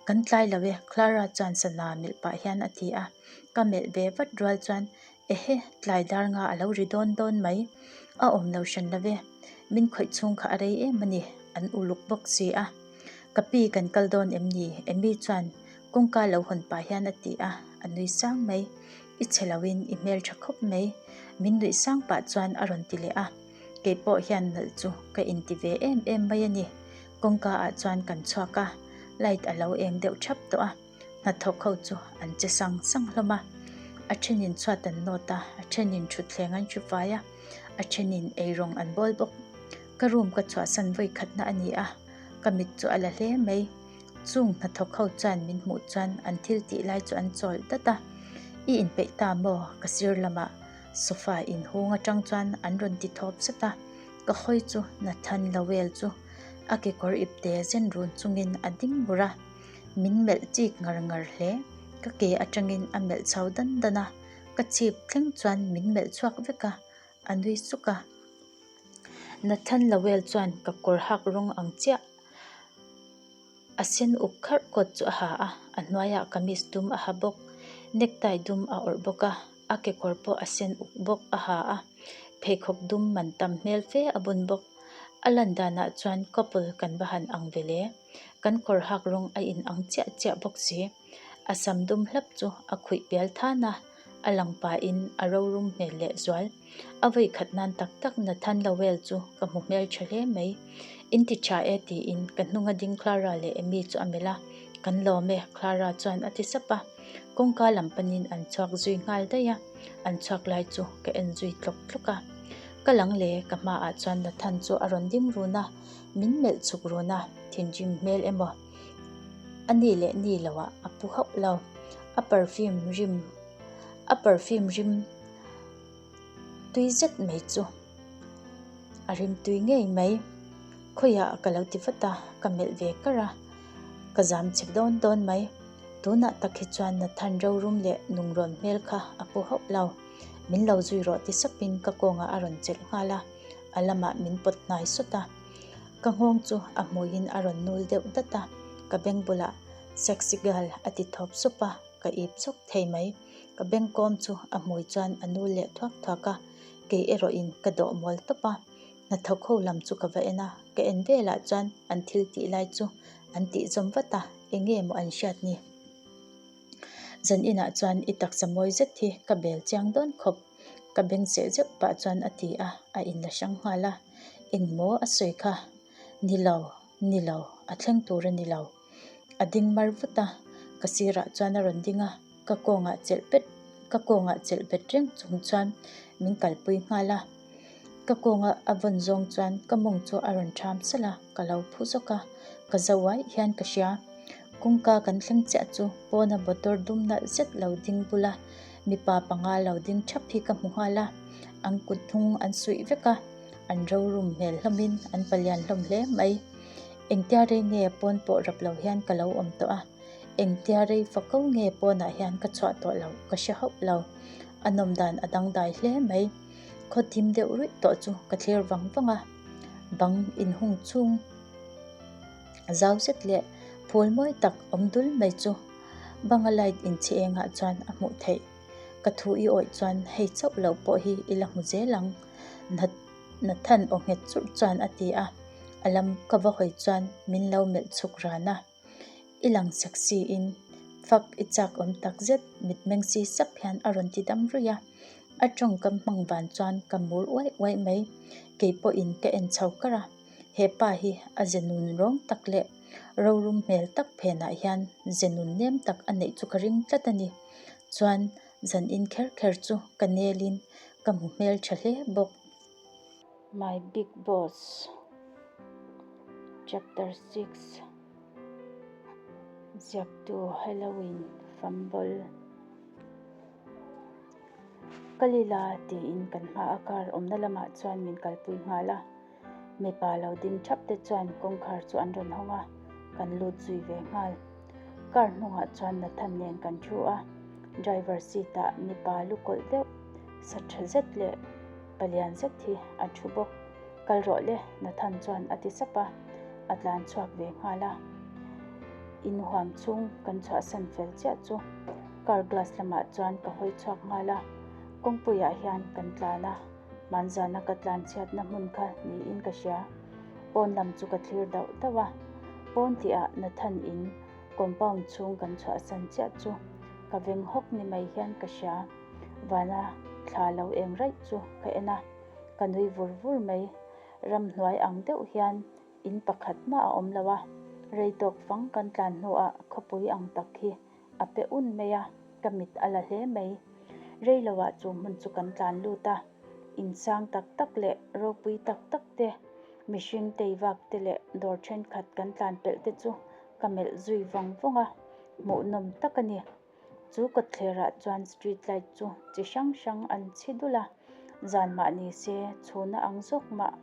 Kan tlai lo e Clara chuan sana melh pah hian a ti a, ka melh ve vat rual chuan Ehe, tlai dar nga a lo ri dawn dawn mai. A awm lo hran lo e. Min khawih chhung kha a rei em a ni, an uluk bawk si a. Ka pi kan kal dawn em ni? Amy chuan kawngka lo hawn pah hian a ti a, a nui sang mai. I chhe loin i hmel tha khawp mai. Min nuih sang pah chuan a rawn ti leh a. Kei pawh hian nalh chu ka inti ve em em mai a ni. Kawngka ah chuan kan chhuak a, light a lo eng deuh thap tawh a. Hnathawk ho chu an che sang sang hlawm a, a thenin chhuat an nawt a, a thenin thutthleng an hru fai a, a thenin eirawng an bawl bawk. Ka room ka chhuahsan vawi khatna a ni a, ka mit chu a la hle mai. Chung hnathawk ho chuan min hmuh chuan an thil tih lai chu an chawl dat a, I inpeih ta maw? Ka sir lamah sofa inhung atang chuan an rawn ti thawp zet a, ka hawi chu Nathan Lowell chu a kekawr ipte zen run chungin a ding bur a. Min melh chik ngar ngar hle. Ka ke atangin a melh chho dan dan a, ka chhip thleng chuan min melh chhuak vek a, a nui suk a. Nathan Lowell chuan ka kawr hak rawng ang chiah a sen uk kharh kawt chu a ha a, a hnuaiah kamis dum a ha bawk, necktie dum a awrh bawk a, a kekawr pawh a sen uk bawk a ha a, pheikhawk dum man tam hmel fe a bun bawk. A lan danah chuan couple kan va han ang ve le. Kan kawr hak rawng a in ang chiah chiah bawk si. A sam dum hlap chu a khuih pial than a, a lang pahin a rorum hmel leh zual. A vawi khat nan tak tak Nathan Lowell chu ka hmu hmel tha hle mai. In ti tha e tiin ka hnunga ding Clara leh Amy chu a melh a, Kan lawm e Clara chuan a ti sap a. Kawngka lam panin an chhuak zui nghal daih a, an chhuak lai chu ka en zui tlawk tlawk a. Kal ang le, ka hmaah chuan Nathan chu a rawn ding run a, min melh chhuk run a, thinrim hmel emaw a ni leh ni loah a pu hauh lo. A perfume rim a perfume rim tui zet mai chu a rim tui ngei mai. Khawiah ka lo ti vat a, ka melh ve kar a, ka zam chhe dawn dawn mai. Tunah tak hi chuan Nathan rorum leh nungrawn hmel kha a pu hauh lo. Min lo zui rawh ti sapin ka kawngah a rawn chelh nghal a, a lamah min pawt hnai sawt a. Ka nghawng chu a hmuiin a rawn nul deuh dat a, ka beng bulah Sexy girl a ti thawp sup a, ka ip chawk thei mai. Ka beng kawm chu a hmui chuan a nul leh thuak thuak a, kei erawhin ka dawh mual tawp a. Hnathawk ho lam chu ka va en a, ka en velah chuan an thil tih lai chu an tih zawm vat a, eng nge maw an hriat ni? Zan inah chuan i taksa mawi zet hi ka bel chiang dawn khawp, ka beng seh zeuh pah chuan a ti a, a inla hrang nghal a. Eng maw a sawi kha? Ni lo, ni lo, a thleng tur a ni lo. A ding mar vut a, ka sirah chuan a rawn ding a, ka kawngah chelh bet, ka kawngah chelh bet reng chung chuan min kalpui nghal a. Ka kawnga a vawn zawng chuan ka mawng chu a rawn ṭham salh a, ka lo phu zawk a, ka zo uai hian ka hria. Kawngka kan thleng chiah chu pawna motor dum nalh zet lo ding bula mipa panga lo ding ṭhap hi ka hmu nghal a, an kut hnung an suih vek a, an rorum hmel hlawmin an palian hlawm hle mai. Engtia rei nge pawn pawh rap lo hian ka lo awm tawh a, engtia rei fako nge pawnah hian ka chhuah tawh loh ka hre hauh lo. A nawm dan a dangdai hle mai. Khaw thim deuh ruih tawh chu ka thlir vang vang a, bang inhung chhung zau zet leh phul mawi tak awm dul mai chu banga light inchhi engah chuan a hmuh theih. Ka thu i awih chuan hei chauh lo pawh hi i la hmu zel ang, Nathan aw nghet churh chuan a ti a, a lam ka va hawi chuan min lo melh chhuk ran a. I lang sexy in fak i chak awm tak zet mitmeng si sap hian a rawn ti dam ruih a, a tawngkam hmang van chuan ka mur uaih uaih mai, kei pawhin ka en chho kar a, he pa hi a ze nun rawng tak leh rorum hmel tak phenah hian ze nun nem tak a neih chu ka ring tlat a ni, chuan zan in kher kher chu ka nel in ka hmu hmel tha hle bawk. My Big Boss Chapter 6 Ziaktu Halloween Fumble Ka lila tiin kan hma a car awmna lamah chuan min kalpui nghal a, mipa lo ding thap te chuan kawngkhar chu an rawn hawng a, kan lut zui ve nghal. Car hnungah chuan Nathan nen kan thu a, driver seat ah mipa lu kawlh deuh sa tha zet leh palian zet hi a thu bawk. Kal rawh le, Nathan chuan a ti sap a, a tlan chhuak ve nghal a. Inhuam chhung kan chhuahsan fel chiah chu car glass lamah chuan ka hawi chhuak nghal a, kawngpuiah hian kan tlan a, hmanzana ka tlan chhiatna hmun kha niin ka hria. Pawn lam chu ka thlir dauh dauh a, pawn tihah Nathan in compound chhung kan chhuahsan chiah chu ka veng hawk ni mai hian ka hria. Vana thla lo eng raih chu ka en a, ka nui vur vur mai. Ramhnuai ang deuh hian in pakhat mah a awm lo a, rei tawk fang kan tlan hnuah khawpui ang tak hi a pe un mai a, ka mit a la hle mai. Rei loah chu hmun chu kan tlan lut a, in sang tak tak leh ropui tak tak te, mihring tei vak te leh dawr thenkhat kan tlan pelh te chu ka melh zui vawng vawng a, hmuhnawm tak a ni. Chu kawtthlerah chuan street light chu chi hrang hrang an chhi dul a, zan mah ni se chhuna ang zawk mah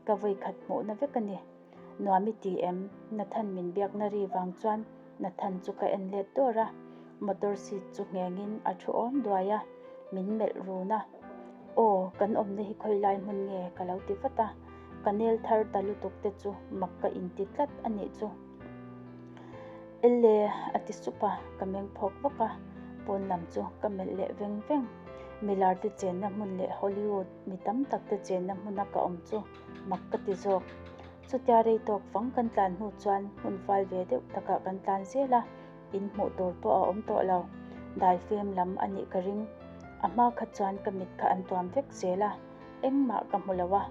ka vawikhat hmuhna vek a ni. Nuam i ti em? Nathan min biakna ri vang chuan Nathan chu ka en let dawr a, motor seat chu nghengin a thu awm duai a, min melh run a. Aw, kan awmna hi khawi lai hmun nge? ka lo ti vat a, ka nel thar ta lutuk te chu mak ka inti tlat a nih chu. Elle a ti sup a, ka meng phawk vak a, pawn lam chu ka melh leh veng veng. Milar te chenna hmun leh Hollywood mi tam tak te chenna hmuna ka awm chu mak ka ti zawk. Chutia rei tawk fang kan tlan hnu chuan hmun fal ve deuh takah kan tlan zel a, in hmuh tur pawh a awm tawh lo. Daifem lam a nih ka ring. A hma kha chuan ka mit kha an tuam vek zel a, engmah ka hmu lo a.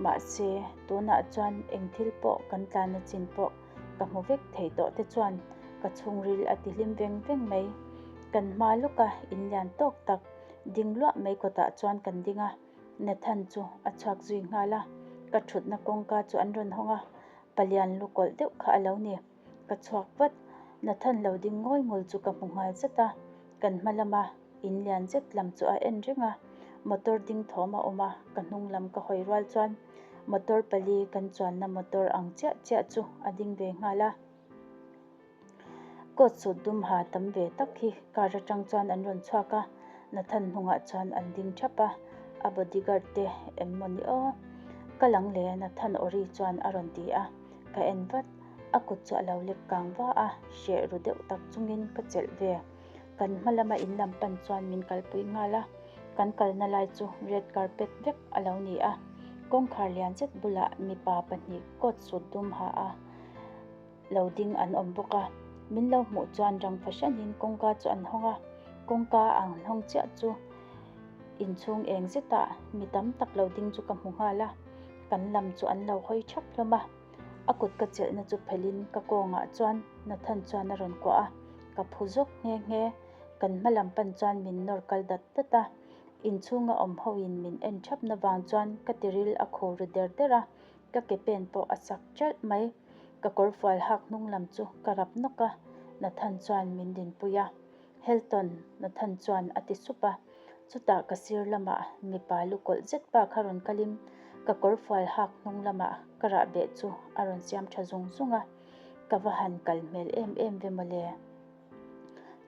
Mahse, tunah chuan eng thil pawh kan tlanna chin pawh ka hmu vek thei tawh te chuan ka chhungril a ti hlim veng veng mai. Kan hma lawka in lian tawk tak ding luah mai kawtah chuan kan ding a. Nathan chu a chhuak zui nghal a, ka thutna kawngka chu an rawn hawng a, palian lu kawlh deuh kha a lo ni. Ka chhuak vat, Nathan lo ding ngawi ngul chu ka hmu nghal zet a, kan hma lama in lian zet lam chu a en reng a, motor ding thawm a awm a, ka hnung lam ka hawi rual chuan motor pali kan chuanna motor ang chiah chiah chu a ding ve nghal a. Coat suit dum ha tam ve tak hi car atang chuan an rawn chhuak a, Nathan hnungah chuan an ding thap a, a bodyguard te em maw ni aw? Ka lang le Nathan Ori chuan a rawn ti a, ka en vat, a kut chu a lo lek kang va a, hreh ru deuh tak chungin ka chelh ve. Kan hma lama in lam pan chuan min kalpui nghal a, kan kalna lai chu red carpet vek a lo ni a, kawngkhar lian zet bulah mipa pahnih coat suit dum ha a, lo ding an awm bawk a, min lo hmuh chuan rang fahranin kawngka chu an hawng a, kawngka ang hlawng chiah chu inchhung eng zetah mi tam tak lo ding chu ka hmu nghal a, kan lam chu an lo hawi thap hlawm a, a kut ka chelhna chu phelhin ka kawngah chuan Nathan chuan a rawn kuah a, ka phu zawk nghe nghe, kan hma lam pan chuan min nawr kal dat dat a, inchhunga awm hoin min en thapna vang chuan ka tiril a khur ru der der a, Ka ke pen pawh a sak ṭalh mai. Ka kawrfual hak hnung lam chu ka rap nawk a, Nathan chuan min dinpui a. Helton, Nathan chuan a ti sup a. Chutah ka sir lamah mipa lu kawlh zet pa kha rawn kalin ka kawrfual hak hnung lamah ka rah beh chu a rawn siam ṭha zung zung a. Ka va han kal hmel em em ve mawle.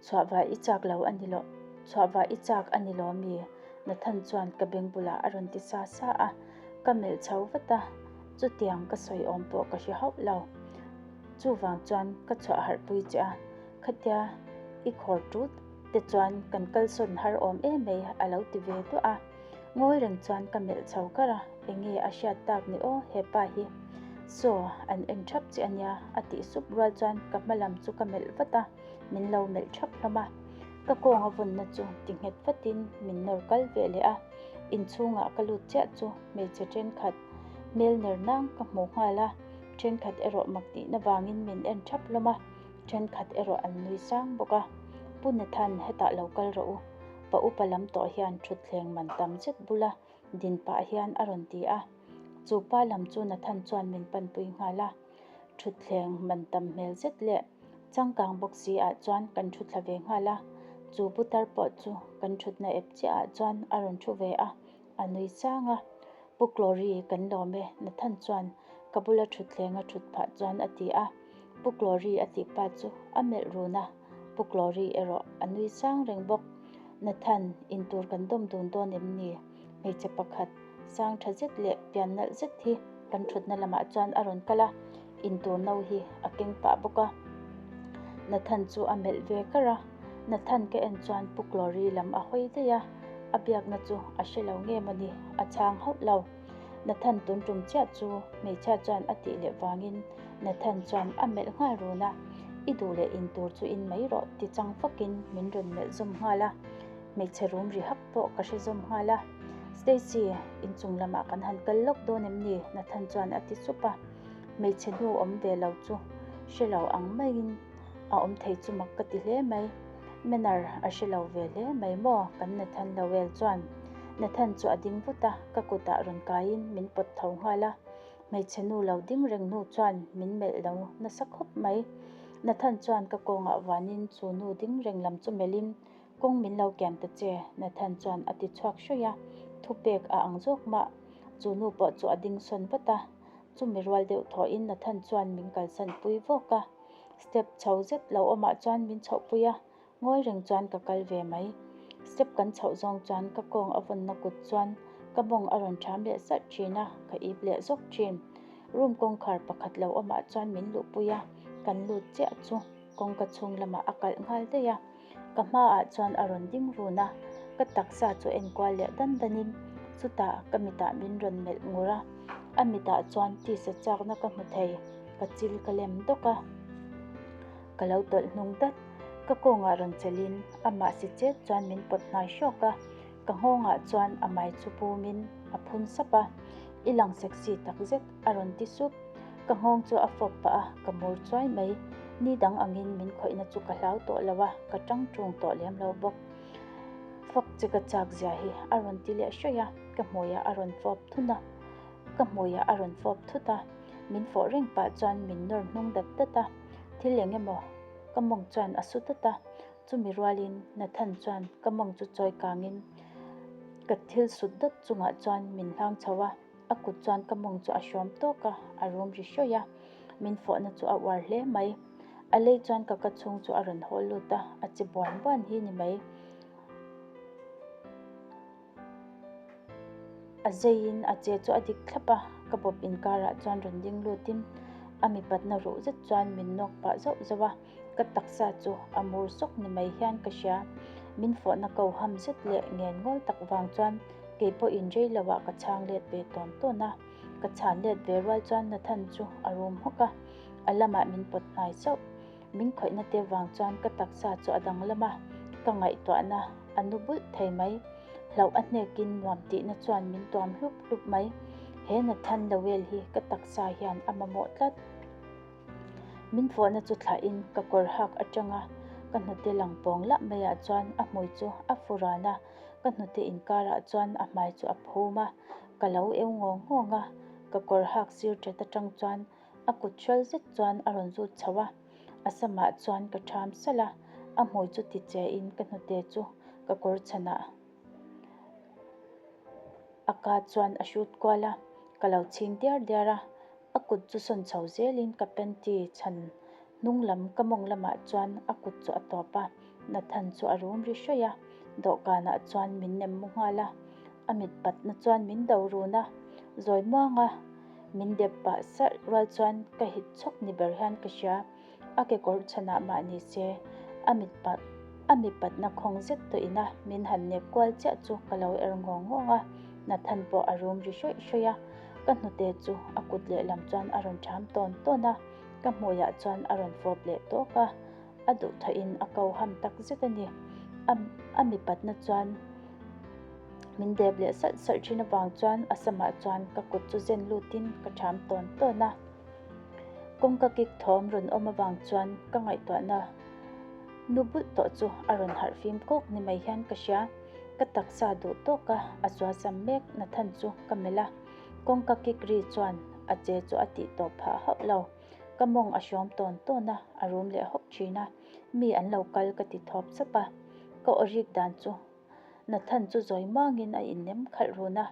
Chhuah vah i chak lo a ni lo, chhuah vah i chak a ni lo mi? Nathan chuan ka beng bulah a rawn ti sa sa a, ka melh chho vat a, chutiang ka sawi awm pawh ka hre hauh lo. Chuvang chuan ka chhuah harh pui che a, khatia i khawr tut te chuan kan kalsawn har awm em mai a lo ti ve duah a. Ngawi reng chuan ka melh chho kar a, enge a hriat tak ni aw hepa hi. Saw, an en thap che ania a tih sup rual chuan ka hma lam chu ka melh vat a, min lo melh thap hlawm a. Ka kawng a vawnna chu ti nghet vatin min nawr kal ve leh a, inchhungah ka lut chiah chu hmeichhe thenkhat hmel ner nang ka hmu nghal a, thenkhat erawh mak tihna vangin min en thap hlawm a, thenkhat erawh an nui sang bawk a. Pu Nathan hetah lo kal rawh u. Pa upa lam tawh hian thutthleng man tam zet bula din pah hian a rawn ti a. Chu pa lam chu Nathan chuan min panpui nghal a. Thutthleng man tam hmel zet leh changkang bawk si ah chuan kan thu thla ve nghal a. Chu putar pawh chu kan thutna ep chiah ah chuan a rawn thu ve a, a nui sang a. Pu Glory kan lawm e Nathan chuan ka bula thutthleng a thut phah chuan a ti a. Pu Glory a tih pa chu a melh run a. Pu Glory erawh a nui sang reng bawk. Nathan, intur kan dawm dun dawn em ni? Hmeichhe pakhat, sang tha zet leh pian nalh zet hi kan thutna lamah chuan a rawn kal a, intur no hi a keng pah bawk a. Nathan chu a melh ve kar a, Nathan ka en chuan Pu Glory lam a hawi daih a, a biakna chu a hre lo nge mawni, a chhang hauh lo. Nathan tun tum chiah chu hmeichhia chuan a tih leh vangin Nathan chuan a melh nghal run a, I duh leh in tur chu in mai rawh ti chang fakin min rawn melh zawm nghal a, hmeichhe rum ri hak pawh ka hre zawm nghal a. Stacy, inchung lamah kan han kal lawk dawn em ni? Nathan chuan a ti sup a, hmeichhe hnu awm ve lo chu hre lo ang maiin a awm thei chu mak ka ti hle mai. Manner a hre lo ve hle mai maw? Kan Nathan Lowell chuan. Nathan chu a ding vut a, ka kutah rawn kaiin min pawt tho nghal a. Hmeichhe nu lo ding reng nu chuan min melh lo nasa khawp mai. Nathan chuan ka kawngah vanin chu nu ding reng lam chu melhin, Kawng min lo kian ta che, Nathan chuan a ti chhuak hruih a. Thupek a ang zawk mah. Chu nu pawh chu a ding sawn vat a. Chumi rual deuh thawhin Nathan chuan min kalsan pui vawk a. Step chho zet lo awmah chuan min chhohpui a, ngawi reng chuan ka kal ve mai. Step kan chhoh zawng chuan ka kawng a vawnna kut chuan ka mawng a rawn ṭham leh salh ṭhin a, ka ip leh zawk ṭhin. Room kawngkhar pakhat lo awmah chuan min luhpui a, kan lut chiah chu kawngka chhung lamah a kalh nghal daih a. Ka hmaah chuan a rawn ding run a, ka taksa chu enkual leh dan danin chutah ka mitah min rawn melh ngur a, a mitah chuan tisa chakna ka hmu thei, ka chil ka lem dawk a, ka lo tawlh hnung dat, ka kawngah rawn chelhin amah si chet chuan min pawt hnai hrawk a, ka nghawngah chuan a mai chu pumin a phun sap a, I lang sexy takzet a rawn ti sup. Ka nghawng chu a fawp pah a, ka mur chuai mai. Ni dang angin min khawihna chu ka hlau tawh lo a, ka tang ṭung tawh lem lo bawk. Fak che ka chak zia hi a rawn ti leh hraih a, ka hmuiah a rawn fawp thun a, ka hmuiah a rawn fawp thut a, min fawh reng pah chuan min nawr hnung dat dat a, thil eng emaw ka mawng chuan a su dat a, chumi rualin Nathan chuan ka mawng chu chawi kangin ka thil sut dat chungah chuan min hlang chho a. A kut chuan ka mawng chu a hrawm tawk a, a rum ri hrawih a. Min fawhna chu a uar hle mai. A lei chuan ka ka chhung chu a rawn haw lut a, a che buan buan hi ni mai. A zeiin a che chu a dik thlap a, ka bawp inkarah chuan rawn ding lutin a mipatna ruh zet chuan min nawk pah zauh zauh a. Ka taksa chu a mur sawk ni mai hian ka hria. Min fawhna ko ham zet leh ngen ngawl tak vang chuan kei pawhin rei lo ah ka chhang let ve tawn tawn a. Ka chhan let ve rual chuan Nathan chu a rum hawk a, a lamah min pawt hnai chauh. Min khawihna te vang chuan ka taksa chu a danglam a, ka ngaihtuahna a nu bulh thei mai. Hlauh a hnekin nuam tihna chuan min tuam hlup hlup mai. He Nathan Lowell hi ka taksa hian a mamawh tlat. Min fawhna chu thlahin ka kawr hak atanga ka hnute lang pawng lah maiah chuan a hmui chu a fu ran a, ka hnute inkarah chuan a hmai chu a phum a, ka lo eu ngawng ngawng a, ka kawr hak sir that atang chuan a kut hrual zet chuan a rawn zut chho a, a samah chuan ka tham salh a, a hmui chu ti che in ka hnute chu ka kawr chhanah a ka chuan a hrut kual a, ka lo chhing diar diar a. A kut chu sawn chho zelin ka panty chhan hnung lam ka mawng lamah chuan a kut chu a tawp a, Nathan chu a rum ri hraih a, dawhkanah chuan min nem mu nghal a, a mit patna chuan min do run a, zawi muanga min dep pah sarh rual chuan ka hit chhawk ni ber hian ka hria. A kekawr chhanah mah ni se, a mit a mipatna khawng zet tawh ina min han nek kual chiah chu ka lo er ngawng ngawng a, Nathan pawh a rum ri hrawih hrawih a, ka hnute chu a kut lehlam chuan a rawn ṭham tawn tawn a, ka hmuiah chuan a rawn fawp leh tawk a, a duhthawhin a ko ham tak zet a ni. A a mipatna chuan min dep leh salh salh ṭhin avang chuan a samah chuan ka kut chu zen lutin ka ṭham tawn tawn a. Kawngka kik thawm rawn awm avang chuan ka ngaihtuahna nu bulh tawh chu a rawn harh fim kawk ni mai hian ka hria. Ka taksa duh tawk a, a sualsam mek Nathan chu ka melh a. Kawngka kik ri chuan a che chu a tih tawp phah hauh lo. Ka mawng a hrawm tawn tawn a, a rum leh hawk thin a. Mi an lo kal ka ti thawp sap a. Ka aw rik dan chu Nathan chu zawi mangin a innem khalh run a,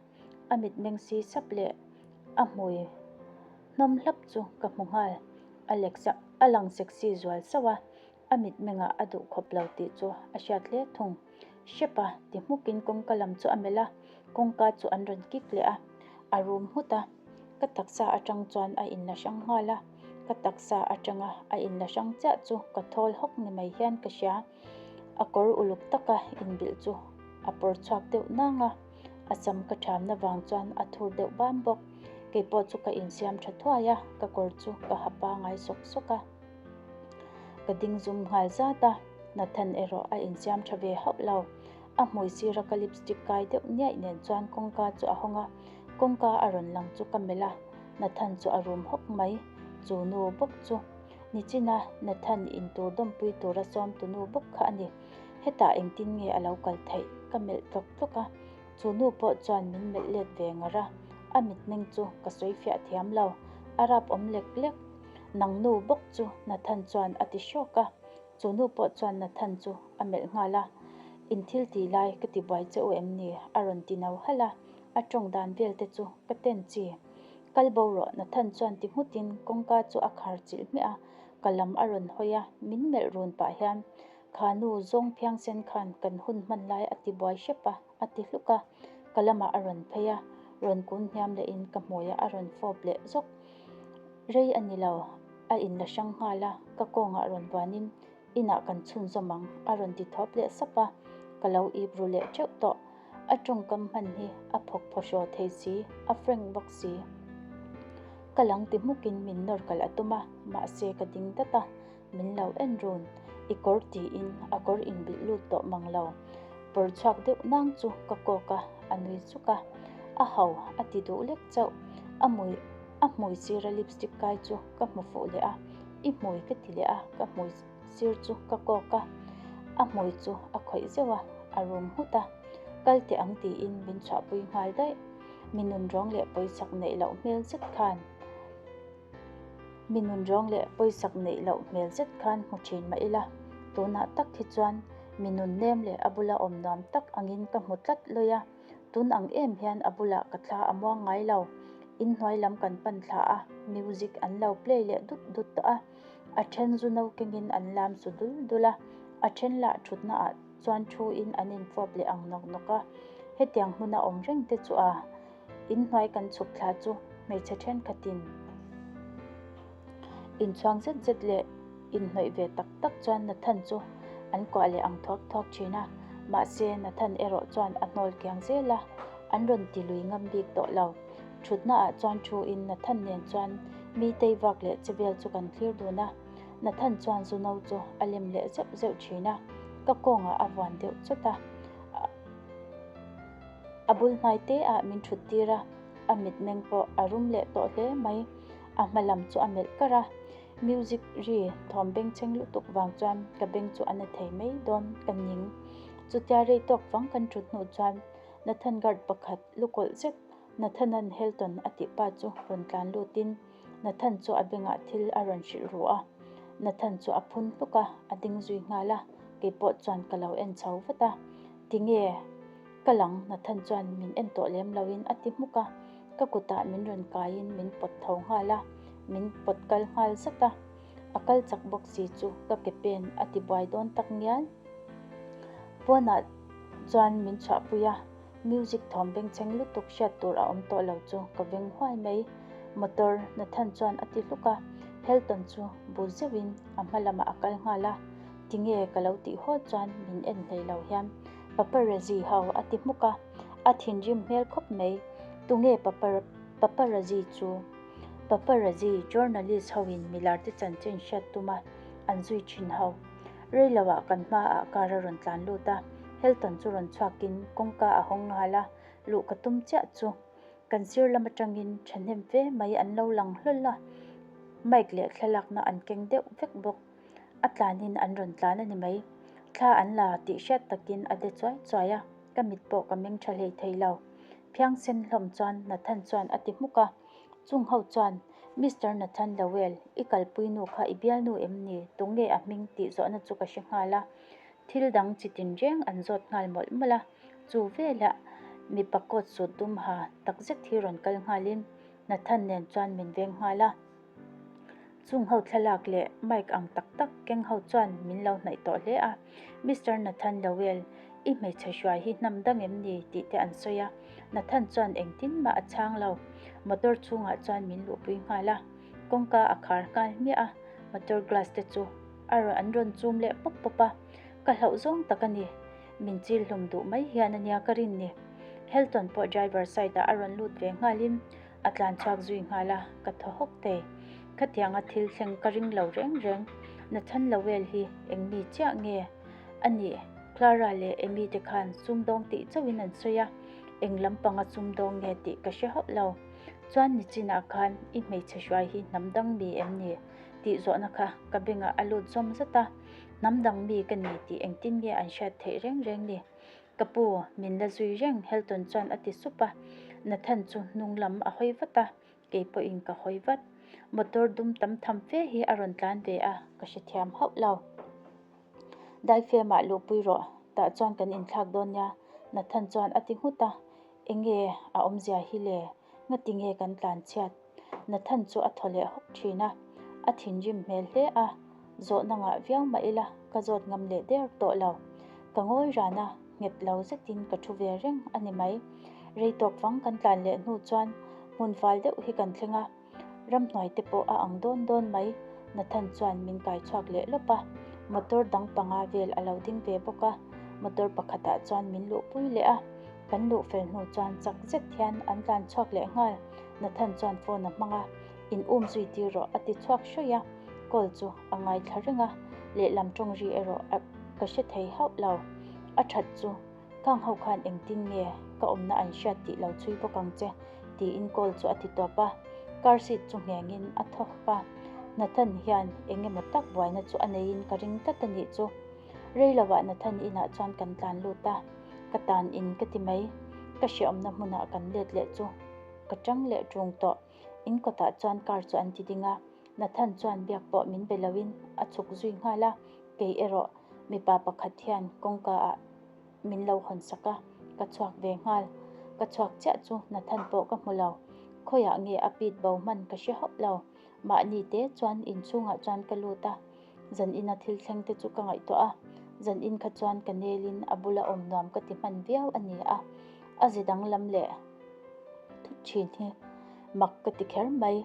a mitmeng si sap leh a hmui hnawm hlap chu ka hmu nghal. A leksa a lang sexy zual sauh a, a mitmengah a duh khawp lo tih chu a hriat hle thung. Hrep a, ti hmukin kawngka lam chu a melh a, kawngka chu an rawn kik leh a, a rum nghut a. Ka taksa atang chuan a inla hrang nghal a, ka taksa atanga a inla hrang chiah chu ka thawl hawk ni mai hian ka hria. A kawr uluk taka inbilh chu a pawr chhuak deuh nang a, a sam ka thamna vang chuan a thur deuh bam bawk. Kei pawh chu ka insiam tha thuai a, ka kawr chu ka ha pangai sawk sawk a. Ka ding zum nghal zat a, Nathan erawh a insiam tha ve hauh lo. A hmui sira ka lipstick kai deuh niaih nen chuan kawngka chu a hawng a, kawngka a rawn lang chu ka melh a, Nathan chu a rum hawk mai. Chu nu bawk chu. Nichina Nathan in tur dawmpui tura sawmtu nu bawk kha a ni. Hetah engtin nge a lo kal theih? Ka melh tlawk tlawk a. Chu nu pawh chuan min melh let ve ngar a. A mitmeng chu ka sawi fiah thiam lo. A rap awm lek lek. Nang nu bawk chu Nathan chuan a ti hrawk a. Chu nu pawh chuan Nathan chu a melh nghal a. In thil ti lai ka ti buai che u em ni? A rawn ti no halh a. A tawng dan vel te chu ka ten chi. Kal bo rawh Nathan chuan ti nghutin kawngka chu a khar chilh hmiah a, ka lam a rawn hawi a, min melh run pah hian kha nu zawng phiangsen khan kan hun hman lai a ti buai hrep a, a ti hluk a, ka lamah a rawn phei a, rawn kun hniam lehin ka hmuiah a rawn fawp leh zawk. Rei a ni lo, a inla hrang nghal a, ka kawngah rawn vuanin inah kan chhunzawm ang a rawn ti thawp leh sap a, ka lo ip ru leh teuh tawh. A tawngkam hman hi a phawk phawhraw thei si, a frank bawk si. Ka lang ti hmukin min nawr kal a tum a, mahse ka ding dat a, min lo en run. I kawr tiin a kawr inbilh lut tawh mang lo. Pawr chhuak deuh nang chu ka kawk a, a nui chuk a. A ho a ti duh lek chauh. A hmui a hmui sira lipstick kai chu ka hmu fuh leh a, i hmui ka ti leh a, ka hmui sir chu ka kawk a, a hmui chu a khawih zeuh a. a rum nghut a, kal teh ang tiin min chhuahpui nghal daih. Mi nunrawng leh pawisak neih loh hmel zet khan Mi nunrawng leh pawisak neih loh hmel zet khan hmu thin mah ila, tunah tak hi chuan mi nunnem leh a bula awm nuam tak angin ka hmu tlat lawi a. Tun ang em hian a bulah ka thla a muang ngai lo. Inhnuai lam kan pan thla a, music an lo play leh dut dut tawh a. A then zu no kengin an lam su dul dul a, a then lah thutna ah chuan thu in an infawp leh ang nawk nawk a. Hetiang hmuna awm reng te chu a inhnuai kan chhuk thla chu hmeichhe thenkhatin inchhuang zet zet leh inhnawih ve tak tak chuan Nathan chu an kuah leh ang thuak thuak thin a, mahse Nathan erawh chuan a hnawl kiang zel a, an rawn ti lui ngam bik tawh lo. Thutna ah chuan thu in Nathan nen chuan mi tei vak leh che vel chu kan thlir dun a, Nathan chuan zu no chu a lem leh zeuh zeuh thin a, ka kawngah a vuan deuh chawt a, a bul hnai te ah min thut tir a, a mitmeng pawh a rum leh tawh hle mai, a hma lam chu a melh kar a, music ri thawm bengchheng lutuk vang chuan ka beng chu a na thei mai dawn ka ning. Chutia rei tawk vang kan thut hnu chuan Nathan guard pakhat lukawlh zet Nathan-a'n Helton a tih pa chu rawn tlan lutin Nathan chu a bengah thil a rawn hrilh ru a. Nathan chu a phun hluk a, a ding zui nghal a, kei pawh chuan ka lo en chho vat a. Tinge? Ka lang Nathan chuan min en tawh lem loin a ti hmuk a, ka kutah min rawn kaiin min pawt tho nghal a, min pawt kal nghal zat a. A kal chak bawk si chu ka ke pen a ti buai dawn tak ngial. Pawnah chuan min chhuahpui a, music thawm bengchheng lutuk hriat tur a awm tawh lo chu ka veng huai mai. Motor Nathan chuan a ti hluk a, Helton chu bu zeuhin a hma lamah a kal nghal a, tinge ka lo tih haw chuan min en hlei lo hian paparazzi ho a ti hmuk a, a thinrim hmel khawp mai. Tunge paparazzi chu? Paparazzi journalist hoin milarte chanchin hriat tuma an zui thin ho. Reiloah kan hmaah car a rawn tlan lut a, Helton chu rawn chhuakin kawngka a hawng nghal a, luh ka tum chiah chu. Kan sir lam atangin thahnem fe mai an lo lang hlawl a, mic leh thlalakna an keng deuh vek bawk. A tlanin an rawn tlan a ni mai. Thla an la tih hriat takin a de chuai chuai a, ka mit pawh ka meng tha hlei thei lo. Phiangsen hlawm chuan Nathan chuan a ti hmuk a. Chung ho chuan, Mister Nathan Lowell, i kalpui nu kha i bialnu em ni? Tunge a hming tih zawhna chu ka hre nghal a. Thil dang chi tin reng an zawt nghal mawlh mawlh a. Chu velah mipa coat suit dum ha takzet hi rawn kal nghalin Nathan nen chuan min veng nghal a. Chung ho thlalak leh mic ang tak tak keng ho chuan min lo hnaih tawh hle a, Mister Nathan Lowell, i hmeichhe hruai hi hnam dang em ni? tih te an sawi a, Nathan chuan engtin mah a chhang lo. Motor chhungah chuan min luhpui nghal a, kawngka a khar nghal hmiah a, motor glass te chu a an rawn chum leh pawp pawp a, ka hlauh zawng tak a ni. Min chil hlum duh mai hian a nia ka rin ni. Helton pawh driver side ah a rawn lut ve nghalin A tlan chhuak zui nghal a, ka thaw hawk thei. Khatianga thil thleng ka ring lo reng reng. Nathan Lowell hi eng mi chiah nge a nih? Clara leh Amy te khan sumdawng tih chauhin an sawi a, eng lampanga sumdawng nge tih ka hre hauh lo. Chuan nichinah khan i hmeichhe hruai hi hnam dang mi em ni? tih zawhna kha ka bengah a lut zawm zat a, hnam dang mi ka ni tih engtin nge an hriat theih reng reng ni? Ka pu, min la zui reng, Helton chuan a ti sup a. Nathan chu hnung lam a hawi vat a, kei pawhin ka hawi vat. Motor dum tam tham fe hi a rawn tlan ve a, ka hrethiam hauh lo. Daifemah luhpui rawh, tah chuan kan inthlak dawn nia, Nathan chuan a ti nghut a. Enge a awmzia hi le? Ngati nge kan tlan chhiat? Nathan chu a thaw leh hawk thin a, a thinrim hmel hle a, zawhna ngah viau mah ila ka zawt ngam leh der tawh lo. Ka ngawi ran a, nghet lo zetin ka thu ve reng a ni mai. Rei tawk vang kan tlan leh hnu chuan hmun fal deuh hi kan thleng a, ramhnuai te pawh a ang dawn dawn mai. Nathan chuan min kai chhuak leh lawp a, motor dang panga vel a lo ding ve bawk a, motor pakhatah chuan min luhpui leh a. Kan luh fel hnu chuan chak zet hian an tlan chhuak leh nghal. Nathan chuan phone a hmang a, In um zui tir rawh a ti chhuak hrawih a, call chu a ngaithla reng a, lehlam tawng ri erawh a ka hre thei hauh lo. A that chu, Khang ho khan engtin nge ka awmna an hriat tih lo chhui bawk ang che tiin call chu a ti tawp a, car seat chu nghengin a thaw hawk a. Nathan hian eng emaw tak buaina chu a neiin ka ring tlat a nih chu. Rei lovah Nathan inah chuan kan tlan lut a, ka tan in ka ti mai. Ka hreawmna hmunah kan let leh chu ka tang leh ṭung tawh. In kawtah chuan car chu an ti ding a, Nathan chuan biak pawh min be loin a chhuk zui nghal a, kei erawh mipa pakhat hian kawngka ah min lo hawn sak a, ka chhuak ve nghal. Ka chhuak chiah chu Nathan pawh ka hmu lo, khawiah nge a pit bo hman ka hre hauh lo. Mahni te chuan inchhungah chuan ka lut a, zan ina thil thleng te chu ka ngaihtuah a, zan in kha chuan ka nelin a bula awm nuam ka ti hman viau a ni a, a ze danglam leh thut thin hi mak ka ti kher mai.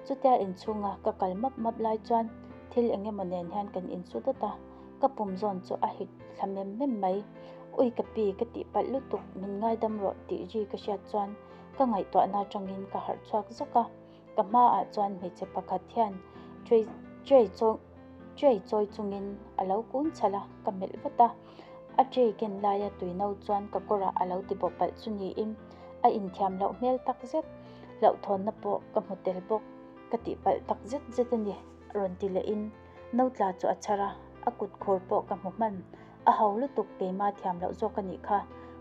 Chutia inchhunga ka kal map map lai chuan thil eng emaw nen hian kan insu dawt a, ka pum zawn chu a hit thla mem mem mai. Ui ka pi ka tih palh lutuk min ngaidam rawh tih ri ka hriat chuan ka ngaihtuahna atangin ka harh chhuak zawk a. Ka hmaah chuan hmeichhe pakhat hian tray tray chaw tray chawi chungin a lo kun chhalh a, ka melh vat a. A tray ken laia tui no chuan ka kawrah a lo ti bawh palh chu niin a inthiam loh hmel tak zet. Hlauhthawnna pawh ka hmu tel bawk. Ka tih palh tak zet zet a ni, rawn ti lehin no tla chu a chhar a, a kut khur pawh ka hmu hman. A ho lutuk keima thiam loh zawk a nih kha,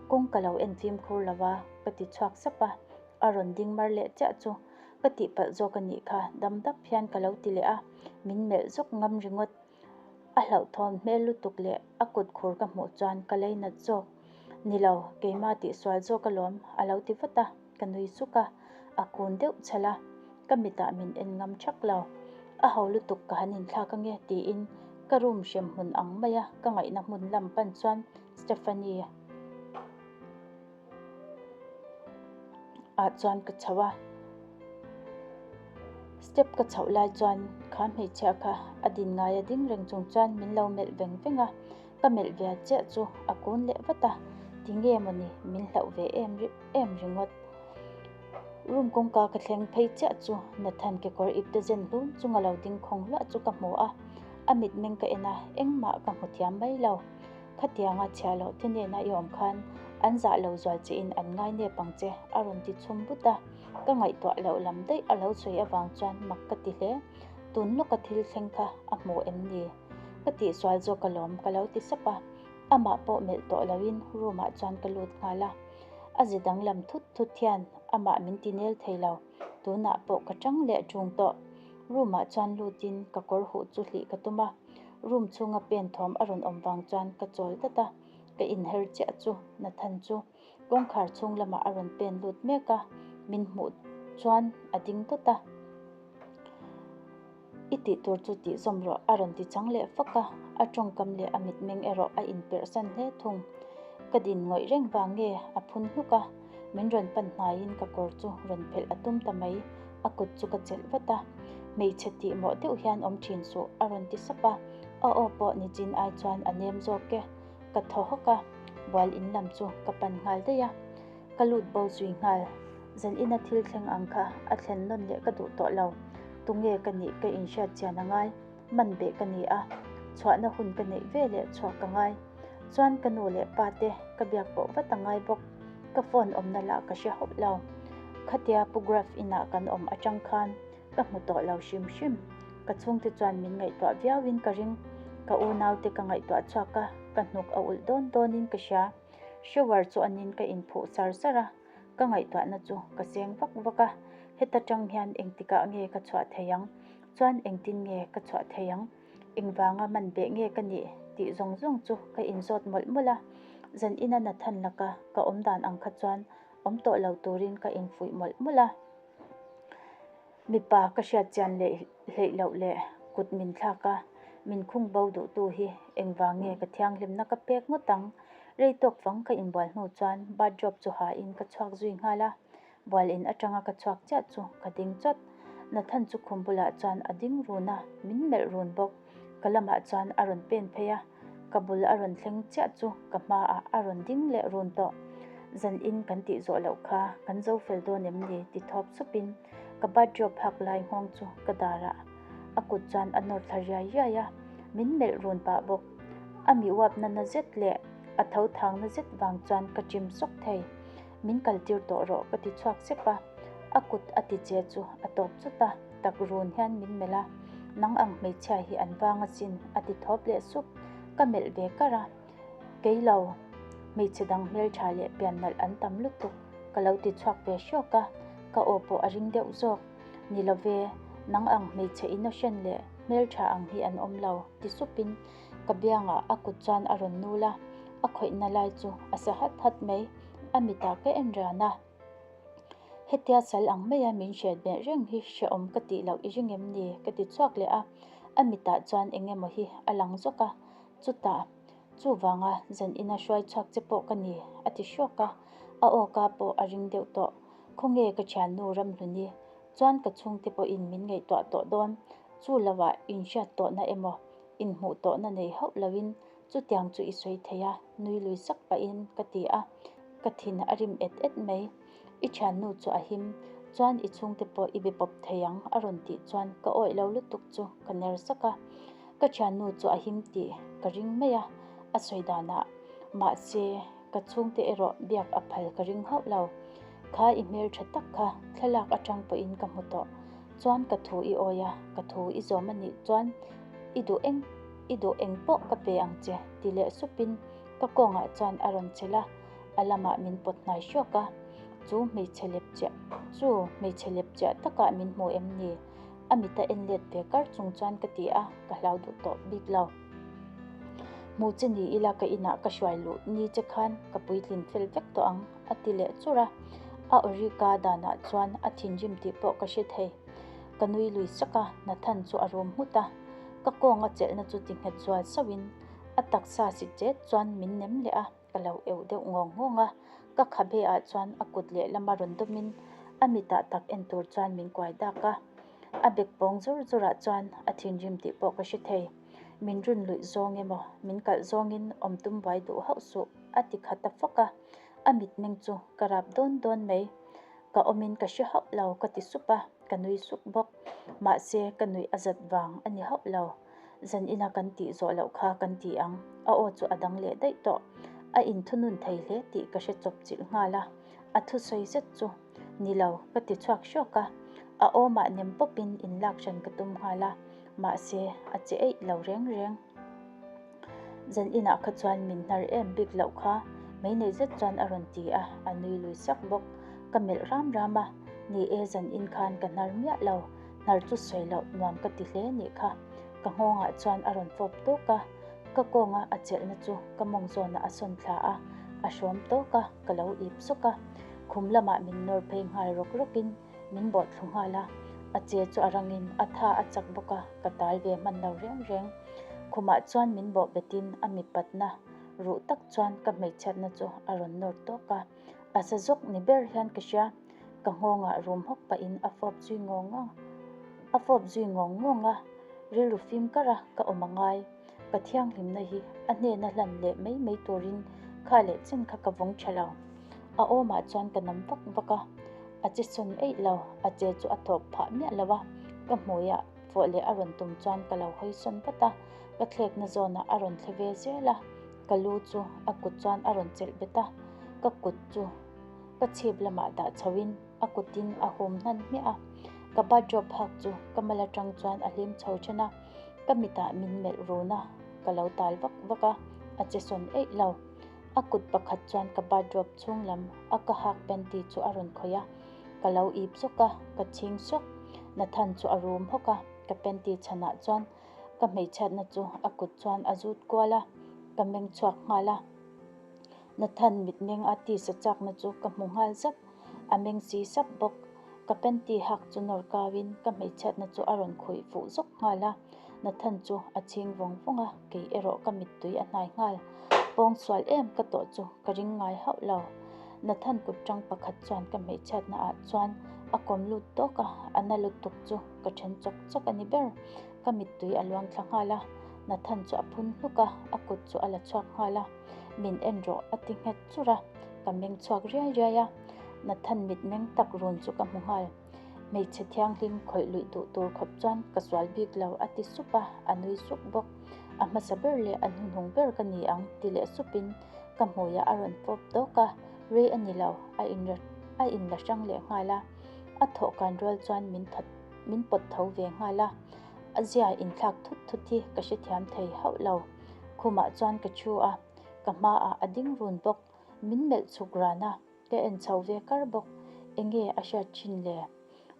kawng ka lo en fimkhur lo a, ka ti chhuak sap a. A rawn ding mar leh chiah chu ka tihpalh zawk a nih kha, dam dap hian ka lo ti leh a, min melh zawk ngam ringawt. A hlauhthawn hmel lutuk leh a kut khur ka hmuh chuan ka lei nat zawk. Ni lo, keimah tihsual zawk alawm a lo ti vat a, ka nui suk a, a kun deuh chhalh a, ka mitah min en ngam thak lo. A ho lutuk ka han inthlak ange tiin ka room hrem hmun ang maia ka ngaihna hmun lam pan chuan Stephanie ah chuan ka chho a step ka chhoh lai chuan kha hmeichhia kha a din ngai a ding reng chung chuan min lo melh veng veng a ka melh ve chiah chu a kun leh vat a tinge mawni min hlauh ve em em ringawt room kawngka ka thleng phei chiah chu Nathan kekawr ipte zen hlum chunga lo ding khawng hluah chu ka hmu a a mitmeng ka en a engmah ka hmu thiam mai lo. Khatianga chhia loh te nena i awm khan an zah lo zual che in an ngai nep ang che a rawn ti chhum but a, ka ngaihtuah loh lam daih a lo sawi avang chuan mak ka ti hle. Tun lawka thil thleng kha a hmu em ni? Ka tihsual zawk alawm ka lo ti sap a, amah pawh melh tawh loin room ah chuan ka lut nghal a. A ze danglam thut thut hian amah min ti nel thei lo, tunah pawh ka tang leh ṭung tawh. Room ah chuan lutin ka kawr huh chu hlih ka tum a. Room chhunga pen thawm a rawn awm vang chuan ka chawl dat a, ka inher chiah chu Nathan chu kawngkhar chhung lamah a rawn pen lut mek a, min hmuh chuan a ding dawt a. I tih tur chu tih zawm rawh a rawn ti chang leh fak a, a tawngkam leh a mitmeng erawh a inperhsan hle thung. Ka din ngawih reng vang nge a phun hluk a, min rawn pan hnaiin ka kawr chu rawn phelh a tum ta mai, a kut chu ka chelh vat a. Hmeichhe tih mawh deuh hian awm thin suh a rawn ti sap a, a aw pawh nichin ai chuan a nem zawk e. Ka thaw hawk a, bual in lam chu ka pan nghal daih a, ka lut bo zui nghal. Zan ina thil thleng ang kha a thlen nawn leh ka duh tawh lo, tunge ka nih ka inhriat chian a ngai. Man beh ka ni a, chhuahna hun ka neih ve leh chhuah ka ngai. Chuan ka nu leh pa te ka biak pawh vat a ngai bawk. Ka phone awmna lah ka hre hauh lo. Khatia Pu Gruff inah kan awm atang khan ka hmu tawh lo hrim hrim. Ka chhungte chuan min ngaihtuah viauin ka ring. Ka unaute ka ngaihtuah chhuak a, ka hnuk a ulh dawn dawnin ka hria. Shower chu anin ka inphuh sar sar a, ka ngaihtuahna chu ka seng vak vak a. Heta tang hian engtikah nge ka chhuah thei ang? Chuan engtin nge ka chhuah thei ang? Engvanga man beh nge ka nih tih zawng zawng chu ka inzawt mawlh mawlh a. Zan ina Nathan laka ka awm dan ang kha chuan awm tawh lo turin ka infuih mawlh mawlh a. Mipa ka hriat chian leh hleih loh leh kut min thlak a, min khung bo duhtu hi engvang nge ka thianghlimna ka pek ngawt ang? Rei tawk fang ka inbual hnu chuan bathrobe chu hain ka chhuak zui nghal a. Bual in atanga ka chhuak chiah chu ka ding chawt. Nathan chu khum bulah chuan a ding run a, min melh run bawk. Ka lamah chuan a rawn pen phei a, ka bul a rawn thleng chiah chu ka hmaah a rawn ding leh run tawh. Zan in kan tih zawh loh kha kan zo fel dawn em ni ti thawp supin ka bathrobe hak lai nghawng chu ka darah a kut chuan a nawr thla riai riai a, min melh run pah bawk. A mi uapna na zet leh a tho thangna zet vang chuan ka chim sawk thei. Min kal tir tawh rawh ka ti chhuak sep a, a kut a ti che chu a tawp chut a, tak run hian min melh a, nang ang hmeichhia hi an vang asin a ti thawp leh sup. Ka melh ve kar a, Kei lo, hmeichhe dang hmeltha leh pian nalh an tam lutuk, ka lo ti chhuak ve hrawk a, ka aw pawh a ring deuh zawk. Ni lo ve, nang ang hmeichhe innocent leh hmeltha ang hi an awm lo, ti supin ka biangah a kut chuan a rawn nul a, a khawihna lai chu a sa hat hat mai, a mitah ka en ran a. Hetia sal ang maia min hriat beh reng hi hrehawm ka tih loh i ring em ni? ka ti chhuak leh a, a mitah chuan eng emaw hi a lang zawk a, chutah chuvanga zan ina hruai chhuak che pawh ka ni a ti hrawk a, a awka pawh a ring deuh tawh. Khawnge ka thiannu Ramhluni chuan ka chhungte pawhin min ngaihtuah tawh dawn, chu lovah inhriat tawhna emaw inhmuh tawhna nei hauh loin Chutiang chu i sawi thei a, nui lui sak pahin ka ti a, ka thin a rim et et mai. I thiannu chu a him, chuan i chhungte pawh i be pawp thei ang a rawn tih chuan ka awih lo lutuk chu ka ner sak a. Ka thiannu chu a him tih ka ring mai a, a sawi danah. Mahse, ka chhungte erawh biak a phal ka ring hauh lo. Kha i hmel tha tak kha thlalak atang pawhin ka hmu tawh. Chuan ka thu i awi a, ka thu i zawm a nih chuan i duh eng i duh eng pawh ka pe ang che ti leh supin ka kawngah chuan a rawn chelh a, a lamah min pawt hnai hrawk a. Chu hmeichhe lep chiah chu hmeichhe lep chiah takah min hmu em ni? A mit a en let ve kar chung chuan ka ti a, ka hlau duh tawh bik lo. Hmu che ni ila ka inah ka hruai luh ni che khan ka puitlin fel vek tawh ang a ti leh chur a, a awrika danah chuan a thinrim tih pawh ka hre thei. Ka nui lui sak a, Nathan chu a rum nghut a, ka kawng a chelhna chu ti nghet zual sauhin a taksa si chet chuan min nem leh a, ka lo eu deuh ngawng ngawng a, ka khabe ah chuan a kut lehlama rawn dawmin a mitah tak en tur chuan min kuai dak a, a bek pawng zur zurah chuan a thinrim tih pawh ka hre thei. Min run luih zawng emaw, min kalh zawngin awm tum buai duh hauh suh, a ti khat ta fawk a, a mitmeng chu ka rap dawn dawn mai. Ka awmin ka hre hauh lo ka ti sup a, ka nui suk bawk. Mahse, ka nuih a zat vang a ni hauh lo. Zan ina kan tih zawh loh kha kan ti ang, a aw chu a dang leh daih tawh. A inthunun thei hle tih ka hre chawp chilh nghal a, a thusawi zet chu ni lo ka ti chhuak hrawk a, a awmah nem pawpin inlak hran ka tum nghal a, mahse, a che eih lo reng reng. Zan inah kha chuan min hnar em bik loh kha, mei nei zet chuan a rawn ti a, a nui lui sak bawk. Ka melh ram ram a, ni e zan in khan ka hnar miah lo, hnar chu sawi loh nuam ka ti hle nih kha. Ka nghawngah chuan a rawn fawp tawk a, ka kawnga a chelhna chu ka mawng zawnah a sawn thla a, a hrawm tawk a, ka lo ip sawk a. Khum lamah min nawr phei nghal rawk rawkin min bawh thlu nghal a, a che chu a rangin a tha a chak bawk a, ka tal ve hman lo reng reng. Khumah chuan min bawh betin a mipatna ruh tak chuan ka hmeichhiatna chu a rawn nawr tawk a, a sa zawk ni ber hian ka hria. Ka nghawngah rum hawk pahin a fawp zui ngawng ngawng a fawp zui ngawng ngawng a, rilru fim kar a ka awm a ngai. Ka thianghlimna hi a hnena hlan leh mai mai turin kha leh chen kha ka vawng tha lo. A awmah chuan ka nam vak vak a, a che sawn eih lo, a che chu a thawp phah miah lo a, ka hmuiah fawh leh a rawn tum chuan ka lo hawi sawn vat a, ka thlekna zawnah a rawn thle ve zel a, ka lu chu a kut chuan a rawn chelh bet a, ka kut chu ka chhip lamah dah chhoin a kutin a hum hnan hmiah a, ka bathrobe hak chu ka mal atang chuan a hlim chho then a, ka mitah min melh run a, ka lo tal vak vak a, a che sawn eih lo. A kut pakhat chuan ka bathrobe chhung lam a ka hak panty chu a rawn khawih a, ka lo ip zawk a, ka chhing sawk. Nathan chu a rum hawk a, ka panty chhanah chuan ka hmeichhiatna chu a kut chuan a zut kual a, ka meng chhuak nghal a. Nathan mitmeng a tisa chakna chu ka hmu nghal zat, a meng si sap bawk. Ka panty hak chu nawr kauin ka hmeichhiatna chu a rawn khuih fuh zawk nghal a, Nathan chu a chhing vawng vawng a, kei erawh ka mittui a hnai nghal. Pawng sual em ka tawh chu ka ring ngai hauh lo. Nathan kut tang pakhat chuan ka hmeichhiatna ah chuan a kawm lut tawk a, a na lutuk chu ka then chawk chawk a ni ber. Ka mittui a luang thla nghal a, Nathan chu a phun hluk a, a kut chu a la chhuak nghal a. Min en rawh a ti nghet chur a, ka meng chhuak riai riai a. Nathan mitmeng tak run chu ka hmu nghal. Hmeichhe thianghlim khawih luih duh tur khawp chuan ka sual bik lo a ti sup a, a nui suk bawk. A hmasa ber leh a hnuhnung ber ka ni ang ti leh supin ka hmuiah a rawn fawp tawk a, rei a ni lo, a in a inla hrang leh nghal a. A thawhkan rual chuan min that min pawt tho ve nghal a, a zia inthlak thut thut hi ka hrethiam thei hauh lo. Khumah chuan ka thu a, ka hmaah a ding run bawk. Min melh chhuk ran a, ka en chho ve kar bawk. Enge a hriat thin le?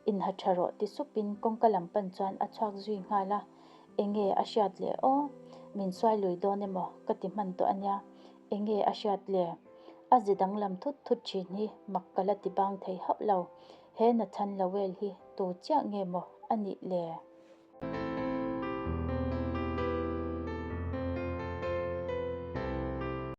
Inha tha rawh ti supin kawngka lam pan chuan a chhuak zui nghal a. Enge a hriat le aw? Min suai lui dawn emaw ka ti hman tawh a nia. Enge a hriat le? A ze danglam thut thut thin hi mak ka la ti bang thei hauh lo. He Nathan Lowell hi tu chiah nge maw a nih le?